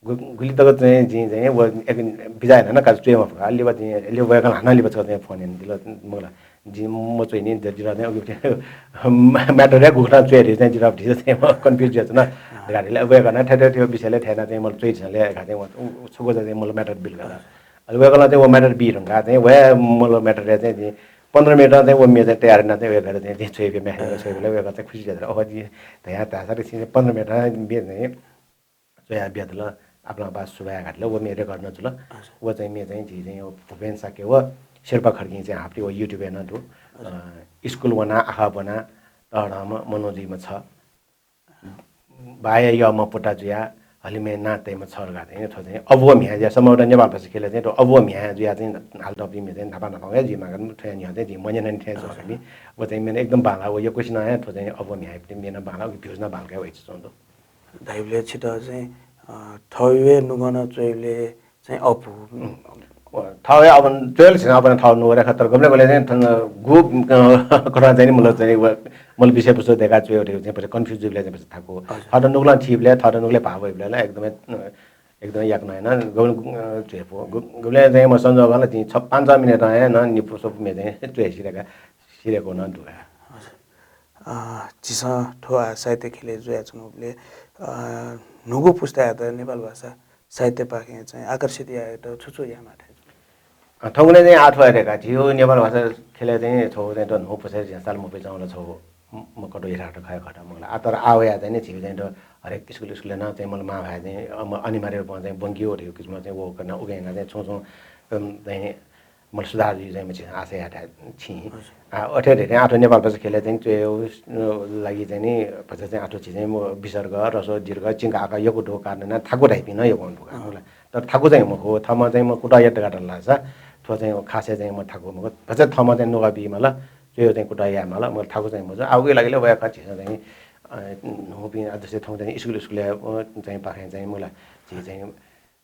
गु-, गुलि तक चाहिँ जिं चाहिँ व एक बिचाः याना नं काचाक्क च्वये मफु का। लिपा चाहिँ, लिपा वय्‌कलं हानं लिपा छकः चाहिँ phone यानादिल, मखुला, जिं मच्वइनि, जितः चाहिँ अबु matter हे गुकथं च्वये धइगु चाहिँ जितः चाहिँ confuse जुयाच्वन धकाः धइले। वय्‌कलं थथे थथे विषयलय् थथे याना चाहिँ मला च्वयादिसँ ले धकाः चाहिँ व, उ, छगू चाहिँ मला matter बिल का। अले वय्‌कलं चाहिँ व matter बी धुंकाः चाहिँ व हे मला matter-य् चाहिँ जिं पन्ध्र मिनेटं चाहिँ व म्ये चाहिँ तयार याना चाहिँ वय्‌कःयात चाहिँ जिं च्वयाबिया, म्ये च्वयाबिल। वय्‌कः चाहिँ खुसी जुयादिल। ओहो, जिं धया धाःसा रे छिं पन्ध्र मिनेटं म्ये चाहिँ च्वयाबियादिल, आपालं आपाः सुभाय् धकाः धइल, व म्ये record नं जुल। हजुर। व चाहिँ म्ये चाहिँ झी चाहिँ व भूपेन शाक्य व शिल्पा खड्गीं चाहिँ हाःपिं व YouTube-य् नं दु। हजुर। अ, स्कुल वना, आखः ब्वना, तःधंम्ह मनू जुइम्ह छ। बाया यःम्ह पुता जुयाः हलिमय् नां तइम्ह छ धकाः चाहिँ थ्व चाहिँ अबु व म्ह्याय् जुयाः समग्र नेपाल भाषा ख्यलय् चाहिँ थ्व अबु व म्ह्याय् जुयाः चाहिँ हालातःपिं म्ये चाहिँ न्हापा न्हापां हे जुइमाः का, थ्वया न्ह्यः चाहिँ जिं मन्यना नि थें च्वं का नि। व चाहिँ म्ये नं एकदम बांलाः, व यक्वसिनं हे थ्व चाहिँ अबु व म्ह्याय् म्ये नं बांलाः, उकी views नं बांलाः वइच्वंगु दु। धाइबलय् छितः चाहिँ, अ, थःगु हे नुगः नं च्वइबलय् चाहिँ अःपु। उम्, थःगु हे अब च्वयेगु ला छिं अब थःगु नुगः खः, तर गबलें गबलें चाहिँ थन गु, अ, कथं चाहिँ नि मला चाहिँ व, मला विषयवस्तु दय्काः च्वये धइगु चाहिँ पछि confuse जुइबलय् चाहिँ पछि थाकु। हजुर। थःत नुगलं थीबलय्, थःत नुगलय् भाः वइबलय् ला एकदमै, अ, एकदमै याकनं याना गबलें, अ, च्वये फु। गु-, गबलें चाहिँ म संजोगं ला जिं छ, पाँच छ मिनेटं हे नं निपु स्वपु म्ये चाहिँ च्वये सिधय्का, सिधय्कागु नं दु का। हजुर। अ, झीसं थ्व साहित्य ख्यलय् जुयाच्वंगुबलय्, अ, न्हूगु पुस्तायात नेपाल भाषा साहित्यपाखें चाहिँ आकर्षित यायेत छु छु यायेमाः थें? अ, थौंकन्हय् चाहिँ आः थ्व हे दय्का, झीगु नेपाल भाषा ख्यलय् चाहिँ थ्व चाहिँ थ्व न्हू पुस्तायात झीसं साल मुक्कं च्वंगु ला थ्व म-, म-, कटु यथार्थ खः हे खः त मखुला। आ, तर आः वयाः चाहिँ नि झीगु चाहिँ थ्व हरेक स्कुल, स्कुलय् नं चाहिँ मला मांभाय् चाहिँ, अ, म-, अनिवार्य रूपं चाहिँ ब्वंकेगु धइगु किसिमं चाहिँ व कना उगेंगा चाहिँ छुं छुं, अम, चाहिँ मला सुधार जुइ चाहिँ मछि आशा याये धाये छिं। हजुर। आ, अथे धइथें आः थ्व नेपाल भाषा ख्यलय् चाहिँ च्वयेगु, अ, लागि चाहिँ नि भचा चाहिँ आः थ्व झी चाहिँ म-, विसर्ग, ह्रस्व, दीर्घ, चिंका, आकार यक्व दु कारणं थाकु धाइपिं नं यक्व दु का। अँ। मखुला। तर थाकु चाहिँ मखु, थःम्हं चाहिँ म कुतः यात धकाः धाल धाःसा थ्व चाहिँ खासय् चाहिँ म थाकु मखु। भचा थःम्हं चाहिँ नुगः बीमाल, च्वयेगु चाहिँ कुतः यायेमाल, मखु थाकु चाहिँ मजू। आ, उकिया लागि ला वय्कः झीसं चाहिँ, अ, न्हूपिं, आ, जस्तै थौं चाहिँ स्कुल, स्कुलय्, अ, चाहिँ पाखें चाहिँ मखुला झी चाहिँ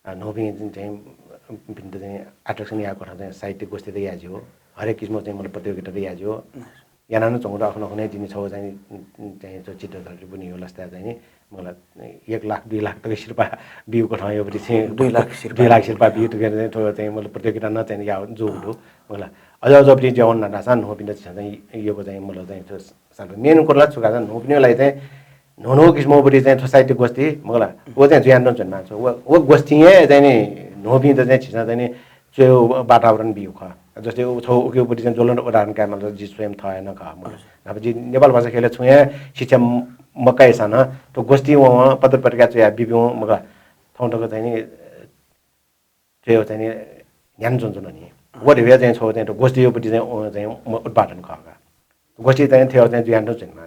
अ, न्हूपिं चाहिँ, चाहिँ, पिन्त चाहिँ attraction यायेगु कथं चाहिँ साहित्य गोष्ठी त याये ज्यू। हरेक किसिमं चाहिँ मला प्रतियोगिता त याये ज्यू। याना नं च्वंगु दु, अखुनखुन्हु हे जिं छगू चाहिँ, चाहिँ च्वय् चित्र धरती बुनियो लसताय् चाहिँ नि मला एक लाख, दुई लाख तक सिरपाः बीगु कथं याःगु चाहिँ दुई लाख सिरपाः दुई लाख सिरपाः बीगु। बीगु धकाः चाहिँ थ्व चाहिँ मला प्रतियोगिता नं चाहिँ याये ज्यूगु दु। अँ। मला अझ अझ पनि ज्या वन धाःसा न्हूपिन्त चाहिँ यायेगु चाहिँ मला चाहिँ थ्व साल main कुतः ला छु का धाःसा न्हूपिनिगु लागि चाहिँ न्हू न्हू किसिमं बुद्धि चाहिँ थ्व साहित्य गोष्ठी मखुला, व चाहिँ जुयाः नं च्वनेमाः। व, व गोष्ठीं हे चाहिँ नि न्हूपिन्त चाहिँ झीसं चाहिँ नि च्वयेगु वातावरण बीगु खः। जस्तै उ छगू उकिया बुद्धि चाहिँ ज्वलन्त उदाहरण कायेमाल, जि स्वयं थः हे नं खः मखुला। हजुर। न्हापा जि नेपाल भाषा ख्यलय् छुं हे शिक्षा म-, मकाइसां नं थ्व गोष्ठी वं पत्र पत्रिका च्वयाः बिब्यूं मखुला। थौं तक चाहिँ नि थ्व चाहिँ नि न्ह्यानाच्वनाच्वन नि। व धइगु चाहिँ छगू चाहिँ थ्व गोष्ठीयापट्टि चाहिँ, अ, चाहिँ म उत्पादन खः का। गोष्ठी चाहिँ थ्व चाहिँ जुयाच्वनाच्वनेमाः।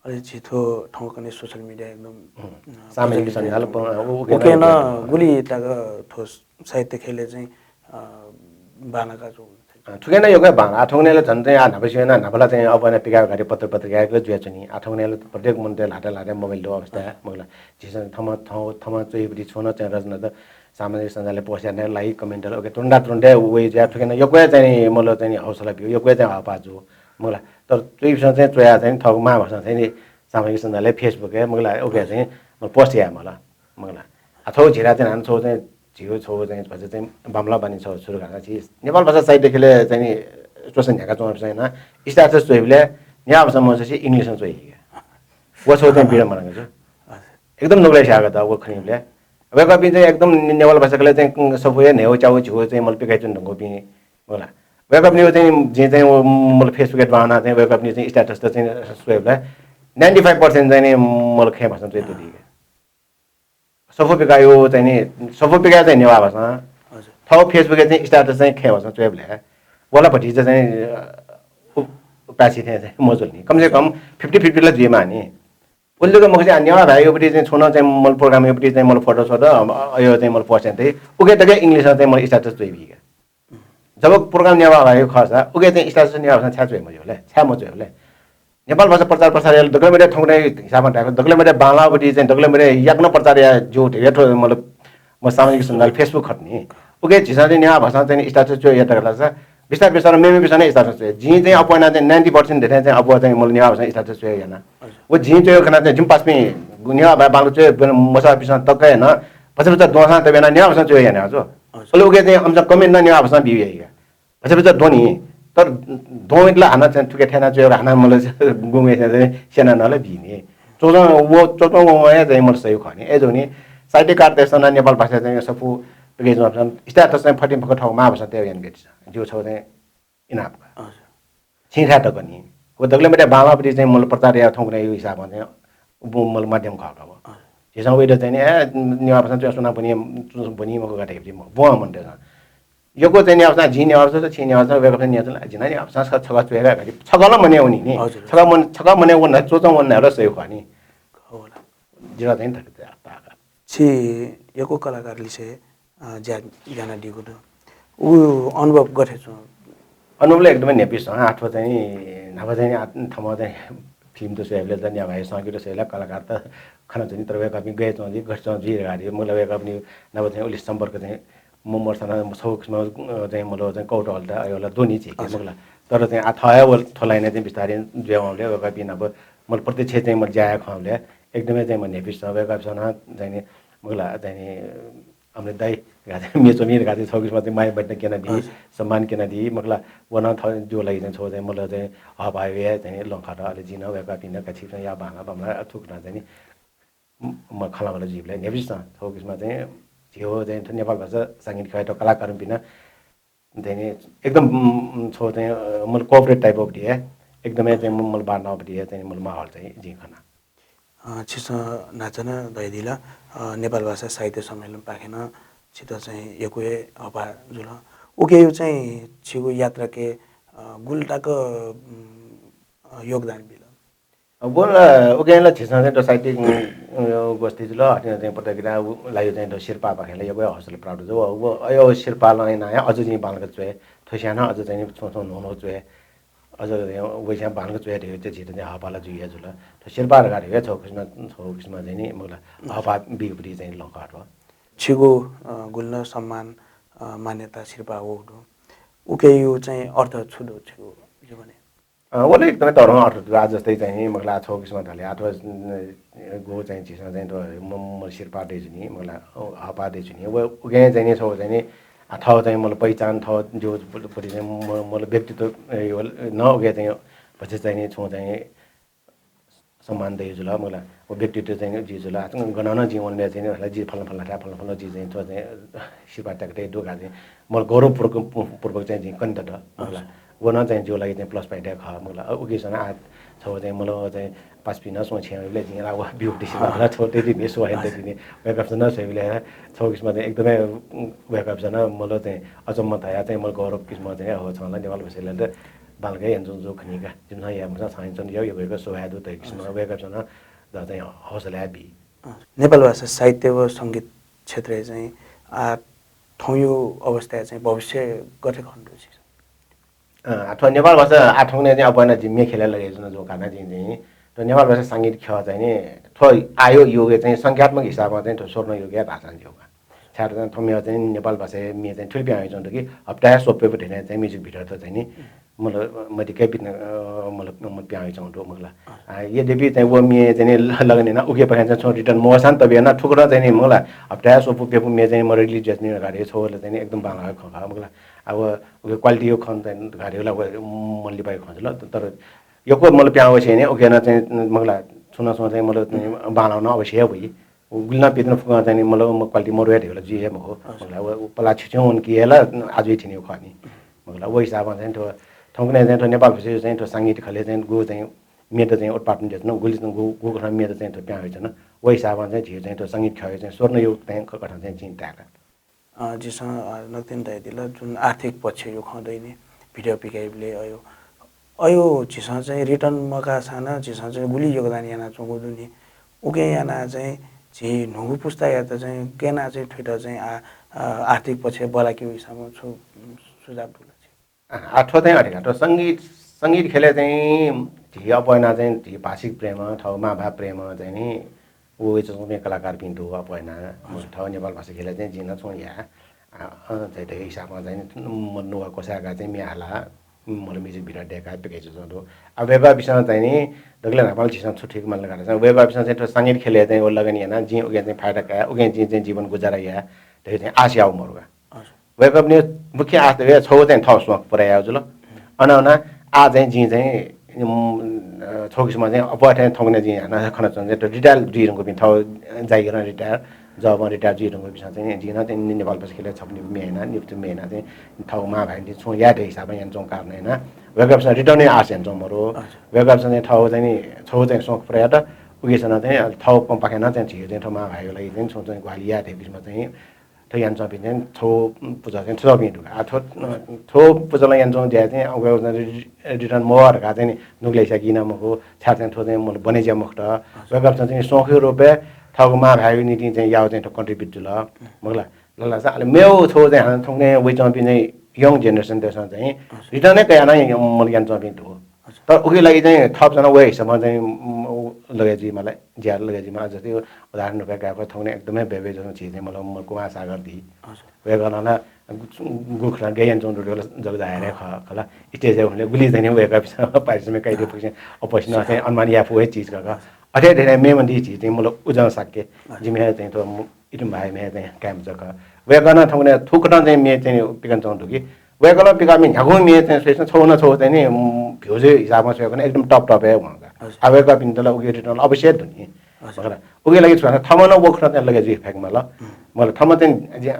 अले झी थ्व थौंकन्हय् social media एकदम, हुँ। अ, सामाजिक प्रचलित सञ्जाल एकदम। प-, उ, उके नं गुलि तक थ्व साहित्य ख्यलय् चाहिँ, अ, बांलाकाच्वंगु। अ, थुके नं यक्व बांलाः। आ, थौंकन्हय् ला झन् चाहिँ आ न्हापा सिबें नं न्हापा ला चाहिँ अब नं पिकाः घारी पत्र पत्रिका जुयाच्वनी। आ, थौंकन्हय् ला प्रत्येक मनूतय् ल्हातय् ल्हातय् mobile दु अवस्था, मखु ला। झीसं थःम्हं, थः, थःम्हं च्वइबलय् छुं नं चाहिँ रचना त सामाजिक सञ्जालय् post याना like, comment याना, OK, तुरुन्त तुरुन्त वइ जुया। थुके नं यक्व चाहिँ नि, मतलब, चाहिँ नि हौसला बिउ, यक्व चाहिँ हःपाः जू, मखु ला। तर च्वइपिसं चाहिँ च्वयाः चाहिँ थःगु मांभाषां चाहिँ नि सामाजिक सञ्जालय्, Facebook-य्, मखु ला, OK, चाहिँ, मतलब, post याये माल, मखु ला। आ, थ्व झीथाय् चाहिँ हानं छगू चाहिँ, झीगु छगू चाहिँ भचा चाहिँ बांमलाः बानी छगू सुरु याना। झी नेपाल भाषा साहित्य ख्यलय् चाहिँ नि च्वसा न्ह्याकाच्वंपिसं यानाः status च्वइबलय् नेवाः भाषां मच्वसे English-ं च्वइ। व छगू चाहिँ विडम्बना का जू। हजुर। एकदम नुगलय् स्याःगु दु व खनीबलय्। वय्कःपिं चाहिँ एकदम ने-, नेपाल भाषा ख्यलय् चाहिँ सफू हे न्हय्गू च्यागू झिगू चाहिँ मल पिकाइच्वने धुंकूपिं, मखु ला। वय्कःपिनिगु चाहिँ जिं चाहिँ व मल Facebook-य् दुहां वनाः चाहिँ वय्कःपिनिगु चाहिँ status त चाहिँ स्वयेबलय् ninety five percent चाहिँ नि मल खँय् भाषां च्वये दु का। सफू पिकायु चाहिँ नि, सफू पिकायु चाहिँ नेवाः भाषां। हजुर। थःगु Facebook-य् चाहिँ status चाहिँ खँय् भाषां च्वयेबलय् व ला भतिचा चाहिँ, अ, उ-, उपासि थें चाहिँ मजुल नि। कम से कम fifty fifty ला जुइमाः नि। उलि जक मखु चाहिँ, आ, नेवाः भाय् युपट्टि चाहिँ छुं नं चाहिँ मल program युपट्टि चाहिँ मल photo सोटो, अ, अयो चाहिँ मल post याना तइ, उके तक English-ं चाहिँ मल status च्वइबी का। जब program नेवाः भाय् खःसा, उके चाहिँ status नेवाः भाषां छाय् च्वये मज्यू ले, छाय् मच्वये ले। नेपाल भाषा प्रचार प्रसार यायेबलय् दकलय् मते थौंकन्हय् हिसाबं धायेबलय् दकलय् मते बांलाःपट्टि चाहिँ दकलय् मते याकनं प्रचार याये ज्यू धइगु थ्व मतलब म सामाजिक सञ्जाल Facebook खत नि। उके झीसं चाहिँ नेवाः भाषां चाहिँ status च्वये यात धाःसा बिस्तार बिस्तार मेमेपिसं नं status च्वये। जिं चाहिँ अप्वः यानाः चाहिँ ninety percent धइथें चाहिँ अप्वः चाहिँ मल नेवाः भाषां status च्वये याना। हजुर। व जिं च्वयेगु खनाः चाहिँ जिमि पासापिं नेवाः भाय् बांलाक च्वये ब्वने मसःपिसं तक हे नं भचा भचा दुहां तब्यानाः नेवाः भाषां च्वये याना हजुर। हजुर। अले उके चाहिँ अमिसं comment नं नेवाः भाषां बी याइ का। भचा भचा द्वनी, तर द्वंइत ला हानं चाहिँ थुके थथे याना च्वये, हानं मल गुंगू चाहिँ स्यना नं ला बी नि। च्वच्वं व, च्वच्वं वंवं हे चाहिँ मल सही खः नि। अय्जूगुलिं साहित्यकारतय्सं नं नेपाल भाषा चाहिँ सफू पिकाय् च्वंपिसं status चाहिँ फतिंफक्व थःगु मांभाषां तये यानाबी। जिगु छगू चाहिँ इनाप का। हजुर। छिं थाय् तक नि। व दकलय् मते बांलाःपट्टि चाहिँ मल प्रचार याये थौंकन्हय् हिसाबं चाहिँ व मल माध्यम खः का व। हजुर। झीसं वइत चाहिँ नि, ए, नेवाः भाषां च्वयाः सुनां ब्वनी, ब्वनी मखु का धइगु ब्वं मनूतय्सं। यक्व चाहिँ नेवाः भाषां, जिं नेवाः भाषां च्वये, छिं नेवाः भाषां च्वये, वय्कःपिन्सं नेवाः भाषां, जिं नं नेवाः भाषां छ-, छकः च्वये का धइगु, छकः ला मने वनी नि। हजुर। छकः मन-, छकः मने वना, च्वच्वं वना ला सही खः नि। खः ला। जितः चाहिँ थथे ताः का। छि यक्व कलाकार लिसे, अ, ज्या यानादीगु दु। उ अनुभव गथे च्वं? अनुभव ला एकदमै न्ह्याइपुसे च्वं। आः थ्व चाहिँ न्हापा चाहिँ आ-, थःम्हं चाहिँ film त स्वयाबलय् त नेवाः भाय् संगीत त स्वयाबलय् कलाकार त खनाच्वनी, तर वय्कःपिं गय् च्वं जुइ, गथे च्वं जुइ धकाः मखु ला, वय्कःपिनि नाप चाहिँ उलि सम्पर्क चाहिँ म-, मरुसा नं छगू किसिमं, अ, चाहिँ मल चाहिँ कौतूहलता अयो ला दु नि झीके हजुर। मखु ला। तर चाहिँ आः थः हे व थ्व line-य् चाहिँ बिस्तारै जुया वंबलय् वय्कःपिं नाप मल प्रत्यक्ष चाहिँ मल ज्या याये खंबलय् एकदमै चाहिँ मल न्ह्याइपुसे च्वं। वय्कःपिसं नं चाहिँ नि मखु ला चाहिँ नि अमले दाइ धकाः चाहिँ म्ये च्वमि धकाः चाहिँ छगू किसिमं चाहिँ माया मतिना क्यनादी, हजुर। सम्मान क्यनादी, मखु ला। व नं थः जिगु लागि चाहिँ छगू चाहिँ मल चाहिँ हःपाः याये चाहिँ लँ खः। अले जिं नं वय्कःपिं नं का छिकपिन्सं याः बांलाः बांमलाः थुकथं चाहिँ नि म-, म खँल्हाबल्हा जुइबलय् न्ह्याइपुसे च्वं। छगू किसिमं चाहिँ झीगु चाहिँ थ्व नेपाल भाषा संगीत ख्यःयात कलाकारपिं नं चाहिँ नि एकदम, उम्, छगू चाहिँ, अ, मल cooperate type of पट्टि हे, एकदमै चाहिँ मल बांलाःपट्टि हे चाहिँ मल माहौल चाहिँ जिं खना। अ, छिसं न्हाचः नं धयादिल, अ, नेपाल भाषा साहित्य सम्मेलनपाखें नं छित चाहिँ यक्व हे हःपाः जुल। उकेयु चाहिँ छिगु यात्राके, अ, गुलि तक, उम्, अ, योगदान बिल? अब व ला, उकें ला झीसं चाहिँ थ्व साहित्यिक, उम्, गोष्ठी जुल, अथे नं चाहिँ प्रतियोगिता उ, लागि चाहिँ थ्व सिरपाःपाखें ला यक्व हे हौसला प्राप्त जुल। व, व अयो सिरपालं यानाः हे अझ जिं बांलाक च्वये, थ्वसियां नं अझ चाहिँ छुं छुं न्हून्हू च्वये, अझ चाहिँ वइस्यां बांलाक च्वये धइगु चाहिँ झीत चाहिँ हःपाः ला जुइ हे जुल। थ्व सिरपाः धकाः धइगु हे छगू किसिमं, छगू किसिमं चाहिँ नि मखु ला हःपाः बीगु पट्टि चाहिँ लँ खः थ्व। छिगु, अ, गुलि नं सम्मान, अ, मान्यता सिरपाः वःगु दु। उकेयु चाहिँ अर्थ छु दु छिगु जीवनय्? अ, व ला एकदमै तःधंगु अर्थ दु। आः जस्तै चाहिँ मखु ला छगू किसिमं धाःसा अथवा, अ, गु चाहिँ झीसं चाहिँ थ्व म-, म सिरपाः दय् जुनि, मखु ला, अ, हःपाः दय् जुनि। व उकें चाहिँ नि छगू चाहिँ नि, आ, थः चाहिँ मखु ला पहिचान, थः जिगु पट्टि चाहिँ म-, मखु ला व्यक्तित्व, अ, यो नं उकें चाहिँ भचा चाहिँ नि छुं चाहिँ सम्मान दय् जुल, मखु ला। व व्यक्तित्व चाहिँ नि जि जुल। आ, गनं नं जिं वनेबलय् चाहिँ नि, मखु ला, जि फलाना फलाना थाय् फलाना फलाना जि चाहिँ थ्व चाहिँ सिरपाः त्याके तये दु धकाः चाहिँ मखु ला गौरवपूर्वक, पूर्वक चाहिँ जिं कनेत दु, मखु ला। व नं चाहिँ जिगु लागि चाहिँ plus point हे खः, मखु ला। अ, उकिसं नं आ, छौ चाहिँ मल चाहिँ पासपिं नं स्वँ छेँ वइबलय् जिं ला व ब्यू दिसिन ला छौ तेति मे स्वः हेन तेति ने वय्‌कःपिसं नं स्वइबलय् छौ किसिमं चाहिँ एकदमै वय्‌कःपिसं नं मल चाहिँ अचम्म धया चाहिँ मल गौरव किसिमं चाहिँ हो छं ला नेपाल भाषाय् ला बांलाक याना च्वंगु खनी का। जिमिसं याये मखुसां छं याना च्वन, यो वय्‌कः स्वया दु धइगु किसिमं वय्‌कःपिसं नं ज चाहिँ हौसला बी। अँ, नेपाल भाषा साहित्य व संगीत क्षेत्रय् चाहिँ आ थौंयु अवस्थाय् चाहिँ भविष्य गथे खने दु छिसं? अँ, आ थ्व नेपाल भाषा आ थौंकन्हय् चाहिँ अप्वयाना जिं म्ये ख्यलय् लगय् जुयाच्वनागु कारणं जिं चाहिँ थ्व नेपाल भाषा संगीत ख्यः चाहिँ नि थ्व आःयु युगय् चाहिँ संख्यात्मक हिसाबं चाहिँ थ्व स्वर्ण युग हे धाःसां ज्यू का। छाय्‌धाःसा थ्व म्ये चाहिँ नेपाल भाषाय् म्ये चाहिँ थुलि पिहां वयाच्वंगु दु कि हप्ताय् स्वपु प्यपु थें चाहिँ music video त चाहिँ नि मल मदिक्क बित्न, अ, मल, मल पिहां वयाच्वंगु दु मखु ला। आ, यद्यपि चाहिँ व म्ये चाहिँ नि ल-, लगन याना उकिपाखें चाहिँ छुं return मवःसां तबि याना थुकथं चाहिँ नि मखु ला हप्ताय् स्वपु प्यपु म्ये चाहिँ नि मल release जुयाच्वनी धकाः धइगु छौ ला चाहिँ नि एकदम बांलाःगु खँ खः मखु ला। आ, व, व quality-यु खँ चाहिँ धकाः धइगु ला व मल लिपाया खँ जुल। तर यक्व मल पिहां वःसें नि उकियाना चाहिँ मखु ला छुं न छुं चाहिँ मल चाहिँ बांलाःगु नं अवश्य हे वइ। गुलि नं पिहां वनाः फुक्कं चाहिँ नि मल, म quality मरु हे धइगु ला जुइ हे मखु। हजुर। मखु ला व, व पला छु च्वं वंकि हे ला आजुइ थिनिगु खः नि। मखु ला व हिसाबं चाहिँ थ्व थौंकन्हय् चाहिँ थ्व नेपाल भाषाय् चाहिँ थ्व संगीत ख्यलय् चाहिँ गु चाहिँ म्ये त चाहिँ उत्पादन जुयाच्वन, गुलि चाहिँ गु, गुकथं म्ये त चाहिँ थ्व पिहां वयाच्वन। व हिसाबं चाहिँ झीगु चाहिँ थ्व संगीत ख्यःयु चाहिँ स्वर्ण युग चाहिँ कथं चाहिँ जिं ताय्‌का। अ, झीसं, अ, नकतिनि धयादिल, जुन आर्थिक पक्षयु खँ दइनि, video पिकाइबलय् अयो, अयो झीसं चाहिँ return मकाःसां नं झीसं चाहिँ गुलि योगदान यानाच्वंगु दु नि। उकिं यानाः चाहिँ झी न्हूगु पुस्तायात चाहिँ गय् यानाः चाहिँ थुइत चाहिँ आ, अ, आर्थिक पक्षय् बल्लाकेगु हिसाबं छु, उम्, सुझाव दु ला छिगु? आ, आ, थ्व चाहिँ अथे का, थ्व संगीत, संगीत ख्यलय् चाहिँ झी अप्वयाना चाहिँ झी भाषिक प्रेम, थःगु मांभाय् प्रेम चाहिँ नि व वइच्वंपिं कलाकारपिं दु अप्वयाना। हजुर। थःगु नेपाल भाषा ख्यलय् चाहिँ जिं नं छुं याये, आ, अ, चाहिँ थ्व हिसाबं चाहिँ नि म नुगः क्वसाय्‌काः चाहिँ म्ये हाला, मल music video दय्‌काः पिकाइच्वंगु दु। आ, वय्‌कःपिसं चाहिँ नि दकलय् न्हापां झीसं छु थुइके माल धकाः धाःसा वय्‌कःपिसं चाहिँ थ्व संगीत ख्यलय् चाहिँ व लगन यानाः जिं उकिं चाहिँ फाइदा काये, उकिं जिं चाहिँ जीवन गुजारा याये धइगु चाहिँ आशा याःगु मरु का। हजुर। वय्‌कःपिनि मुख्य आशा त वय्‌कः छगू चाहिँ थःगु शौक पुरा यायेगु जुल। अन अन आः चाहिँ जिं चाहिँ, उम्, अ, छगू किसिमं चाहिँ अप्वः थें थौंकन्हय् जिं हानं खनाच्वना चाहिँ retire जुइ धुंकूपिं थःगु जागिरं retire, जबं retire जुइ धुंकूपिसं चाहिँ जिं नं चाहिँ नेपाल भाषा ख्यलय् छपु निपु म्ये याना, निपु म्ये याना चाहिँ थःगु मांभाय्‌पिन्त छुं याये धइगु हिसाबं यानाच्वंगु कारणं यानाः वय्‌कःपिसं return-यु आशा यानाच्वंगु मरु। हजुर। वय्‌कःपिसं चाहिँ थःगु चाहिँ नि छगू चाहिँ शौक पुरा यात, उकिसनं चाहिँ थःगु पाखें नं चाहिँ झीगु चाहिँ थःगु मांभाय्‌या लागि चाहिँ छुं चाहिँ ग्वाहालि याये धइगु किसिमं चाहिँ थ्व यानाच्वंपिं चाहिँ थ्व पुचः चाहिँ थज्याःपिं दु का। आ, थ्व, थ्व पुचलं यानाच्वंगु ज्या चाहिँ अग्वः चाहिँ रि-, return मवः धकाः चाहिँ नि नुगलय् हिस्सा गिना मखु, छाय् चाहिँ थ्व चाहिँ मल बने ज्या मखुत। वय्‌कःपिसं चाहिँ शौकया रूपय् थःगु मांभाय्‌या निंतिं चाहिँ याःगु चाहिँ थ्व contribute जुल। मखु ला, ल ला सा, अले मेगु छगू चाहिँ हानं थौंकन्हय् वइच्वंपिं चाहिँ young generation-तय्‌सं चाहिँ return हे कयाः नं मल यानाच्वंपिं दु। अच्छा। तर उकिया लागि चाहिँ थप जना वये हिसाबं चाहिँ, उम्, उ, लगय् जुइमाल, ज्या लगय् जुइमाल। जस्तै उदाहरण रूपय् कायेफत थौंकन्हय् एकदमै बय्‌बय् जूगु झी चाहिँ मल, मल कुमार सागर दी। हजुर। वय्‌कलं ला गु-, गुखुला गय् यानाच्वंगु दु, जग जाहेर हे खः, खला। Stage-य् हुले गुलि चाहिँ वय्‌कःपिसं पारिश्रमिक कयादी फुक्कसिनं अवश्य नं चाहिँ अनुमान याये फु हे चिज खः। अथे हे धयाः मेम्ह दी झी चाहिँ मल उजं शाक्य। हजुर। जिमि हे चाहिँ थ्व मु-, इतुम भाय्‌म्ह हे चाहिँ काय्‌मचा खः। वय्‌कलं थौंकन्हय् थुकथं चाहिँ म्ये चाहिँ पिकयाच्वंगु दु कि वय्‌कलं पिकाःम्ह न्ह्यागुं म्ये चाहिँ स्वइसा छगू न छगू चाहिँ नि, उम्, views-या हिसाबं स्वयेकनं एकदम top top-य् वं का। हजुर। आ, वय्‌कःपिन्त ला उकिया return ला अवश्य दु नि। हजुर। मखु ला, उकिया लागि छु धाःसा थःम्हं नं व खँ चाहिँ लगय् जुइ फय्‌केमाल। उम्। मखु ला, थःम्हं चाहिँ ज्या,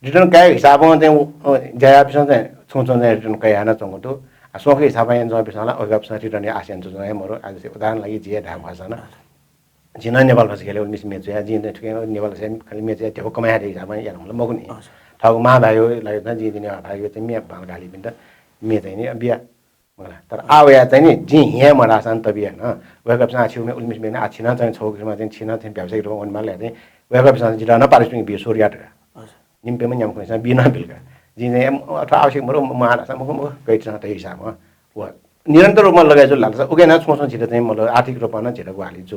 return कायेगु हिसाबं चाहिँ, अ, ज्या याःपिसं चाहिँ छुं छुं चाहिँ return कयाः यानाच्वंगु दु। आ, शौकया हिसाबं यानाच्वंपिसं ला वय्‌कःपिसं return-या आशा यानाच्वंगु हे मरु। आ, जस्तै उदाहरण लागि जि हे धायेमाःसां नं। हजुर। जि नं नेपाल भाषा ख्यलय् उलिमछि म्ये च्वया, जिं थुकिं नेपाल भाषाय् खालि म्ये च्वया ध्यबा कमाय् धइगु हिसाबं यानागु ला मखु नि। हजुर। थःगु मांभाय्‌या लागि नं जिं चाहिँ नेपाल भाय्‌या चाहिँ म्ये बांलाक हालीपिन्त म्ये चाहिँ नि बिया। मखु ला। तर आः वयाः चाहिँ नि जिं हिं याये मधाःसां तबि याना। वय्‌कःपिसं आः छिगु म्ये उलिमछि म्ये याना, आः छिं नं चाहिँ छगू किसिमं चाहिँ छिं नं चाहिँ व्यावसायिक रूपं वनेमाल धयाः चाहिँ वय्‌कःपिसं जितः नं पारिश्रमिक बी सुरु यात का। हजुर। निम्ह प्यम्ह न्याम्ह खंसां बी नं बिल का। जिं चाहिँ, एम, अथवा आवश्यक मरु, म, म आः धाःसां मखु, मखु, गय् तिनि धइगु हिसाबं। व निरन्तर रूपमा लगय् जुल धाःसा उकिं नं छुं छुं झीत चाहिँ मल आर्थिक रूपमा नं झीत ग्वाहालि जू।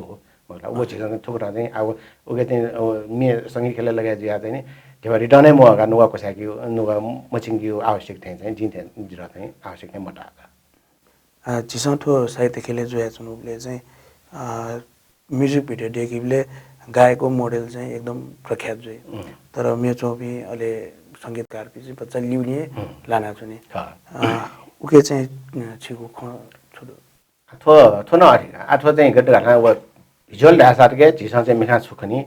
मखु ला, व झीसं थुकथं चाहिँ आ, व, उकिं चाहिँ, अ, म्ये संगीत ख्यलय् लगय् जुयाः चाहिँ नि ध्यबा return हे मवः का, नुगः क्वसाय्‌केगु, नुगः मछिंकेगु आवश्यक थें चाहिँ जिं थें, जितः चाहिँ आवश्यक थें मताः का। आ, झीसं थ्व साहित्य ख्यलय् जुयाच्वनागुबलय् चाहिँ, आ, music video दय्‌केबलय् गायक व model चाहिँ एकदम प्रख्यात जुइ। उम्। तर म्ये च्वंपिं अले संगीतकारपिं चाहिँ भचा लिउने हे उम्। लानाच्वनी। खः। आ, उकिं चाहिँ, अ, छिगु खँ छु दु? थ्व, थ्व नं अथे का। आ, थ्व चाहिँ गथे धाःसा व visual धाःसा तक झीसं चाहिँ मिखां छु खनी,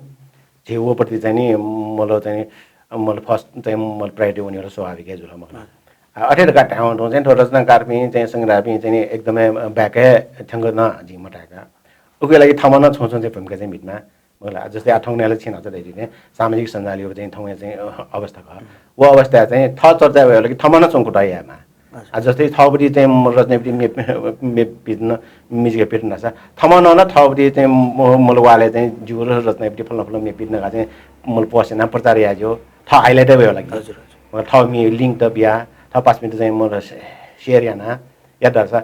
झी व प्रति चाहिँ नि मल चाहिँ नि, मल first चाहिँ मल priority वनेगु ला स्वाभाविक हे जुल मखु ला। हजुर। अ, अथे धकाः धायेवं तुं चाहिँ थ्व रचनाकारपिं चाहिँ संगीतकारपिं चाहिँ नि एकदमै, अ, back हे थ्यंक नं जिं मताय्‌का। उकिया लागि थःम्हं नं छुं छुं चाहिँ भूमिका चाहिँ म्हितेमाः। मखु ला, जस्तै आः थौंकन्हय् ला छिं न्हाचः धयादी थें सामाजिक सञ्जालया चाहिँ थौंया चाहिँ, अ, अवस्था खः। व अवस्थाय् चाहिँ थः चर्चाय् वयेगु लागि थःम्हं नं छुं कुतः यायेमाः। हजुर। आ, जस्तै थःपट्टि चाहिँ म रचनायापट्टि म्ये, म्ये पित न, music पित न सा, थःम्हं नं थःपट्टि चाहिँ म, मल वालय् चाहिँ जिगु रचनायापट्टि फलाना फलाना म्ये पित न का चाहिँ मल post याना प्रचार याये ज्यू। थः highlight वयेगु लागि। हजुर, हजुर। मखु ला, थः म्ये link त बिया, थः पासापिन्त चाहिँ मल share याना, यात धाःसा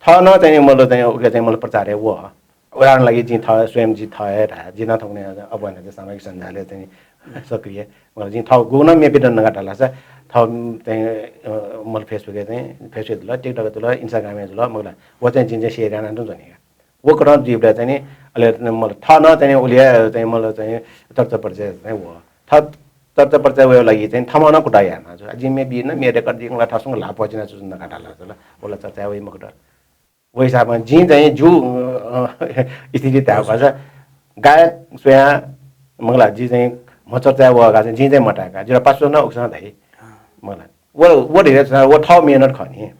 थः नं चाहिँ मल चाहिँ उके चाहिँ मल प्रचार याये वः। उदाहरण लागि जिं थः स्वयं जि थः हे धाये, जिं नं थौंकन्हय् अप्वः याना चाहिँ सामाजिक सञ्जालय् चाहिँ सक्रिय। मखु ला, जिं थः गुगु नं म्ये पित न का धाःसा थः चाहिँ, अ, मल Facebook-य् चाहिँ, Facebook जुल, TikTok जुल, Instagram-य् जुल, मखु ला, व चाहिँ जिं चाहिँ share याना तुं ज्वनी का। व कथं जुइबलय् चाहिँ नि, अले मल थः नं चाहिँ नि उलि हे चाहिँ मल चाहिँ चर्चा प्रचार चाहिँ वः। थः चर्चा प्रचार वयेगु लागि चाहिँ थःम्हं नं कुतः यायेमाः। जिं म्ये बी न, म्ये record दीगु ला थःसं ला post याना च्वना का धाःसा ला, व ला चर्चा वइ मखुत। व हिसाबं जिं चाहिँ जिगु, अ, स्थिति धायेगु खःसा गायक स्वयां मखु ला, जि चाहिँ म्ह चर्चाय् वः का चाहिँ जिं चाहिँ मताय्‌का। जितः पासापिसं नं उकसां धाइ। अँ। मखु ला। व, व धइगु व थःगु मेहनत खः नि। अँ।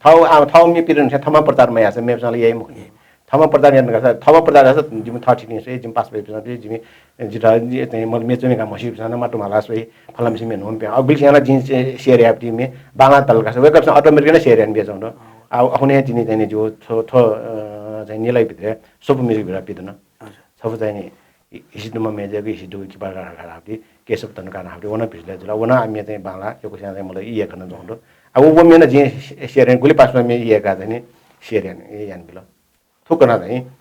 थःगु, आ, थःगु म्ये पित न थें थःम्हं प्रचार मयाःसा मेपिसं ला याइ मखु नि। अँ। थःम्हं प्रचार यात धाःसा, थःम्हं प्रचार याःसा जिमि थःथितिं स्वइ, जिमि पासापिसं स्वइ, जिमि जितः जि चाहिँ मल म्ये च्वने का म्हसीपिसं नं मातुमाला स्वइ, फलानाम्हेसिया म्ये न्हूम्ह पिहां। अ, गुलिसिनं ला जिं से-, share याःगु म्ये बांलाः तल का सा, वय्‌कःपिसं automatic नं share याना बियाच्वंगु दु। अँ। आ, अखुन्हु हे जिं चाहिँ नि जिगु थ्व, थ्व, अ, चाहिँ निलय् भित्र सफू music भित्र पित न। हजुर। सफू चाहिँ नि हि-, हिसि दुम्ह म्ये जक हिसि दुगु किपा का धाःगु, केशव तनका धाःगु, व नं भिजुलय् जुल। व नं आ म्ये चाहिँ बांलाः, यक्वसिनं चाहिँ मल ई याये खनाच्वंगु दु। आ, व, व म्ये नं जिं share याना, गुलि पासापिसं म्ये ई यायेका चाहिँ नि share याना, याना बिल। थुकथं चाहिँ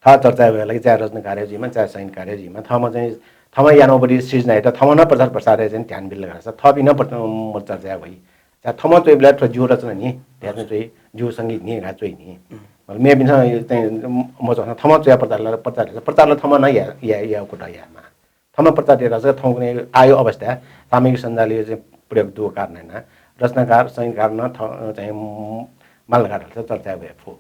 थः चर्चाय् वयेगु लागि चाहे रचनाकार हे जुइमा, चाहे संगीतकार हे जुइमा, थःम्हं चाहिँ, थःम्हं यानागु पट्टि सृजना यायेत थःम्हं नं प्रचार प्रसारय् चाहिँ ध्यान बिल धाःसा थःपिं नं प्र-, मल चर्चाय् वइ। चाहे थःम्हं च्वइबलय् थ्व जिगु रचना नि, ध्यान च्वइ, जिगु संगीत नि, गा च्वइ नि। अँ। मल मेपिन्सं चाहिँ मच्वःसां थःम्हं च्वयाः प्रचार ला, प्रचार ला, प्रचार ला थःम्हं नं या, या, यायेगु कुतः यायेमाः। थःम्हं प्रचार यात धाःसा थौंकन्हय् आःयागु अवस्थाय् सामाजिक सञ्जालया चाहिँ प्रयोग दुगु कारणं यानाः रचनाकार, संगीतकार नं थ-, चाहिँ माल धकाः धाःसा चर्चाय् वये फु।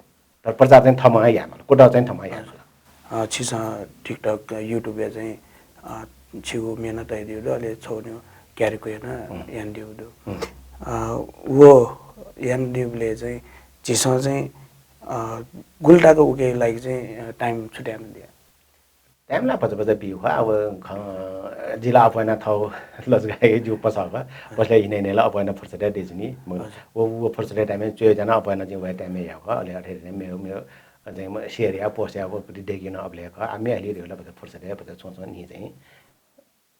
तर प्रचार चाहिँ थःम्हं हे यायेमाल, कुतः चाहिँ थःम्हं हे यायेमाल। अ, छिसं TikTok, YouTube-य् चाहिँ, अ, छिगु म्ये नं तयादीगु दु, अले छगू निगू character नं अँ। यानादीगु दु। अँ। अ, व यानादीबलय् चाहिँ झीसं चाहिँ, अ, गुलि तक उके लागि चाहिँ, अ, time छुट्याना दिया? Time ला भचा भचा बी खः। अब खँ, जि ला अप्वः याना थःगु लजगाः हे जिगु पसः खः। पसलय् हिने हिने ला अप्वः याना फुर्सद हे दइ जुइ नि। मखु ला। हजुर। व, व फुर्सदया time-य् च्वय् जाना अप्वः याना जिं वया time-य् याये खः। अले अथे हे मेगु, मेगु, अ, चाहिँ म share याये, post याये, व पट्टि दय्‌के नं अबलय् खः। आ म्ये हाले धइगु ला भचा फुर्सद हे भचा छुं छुं न्हि चाहिँ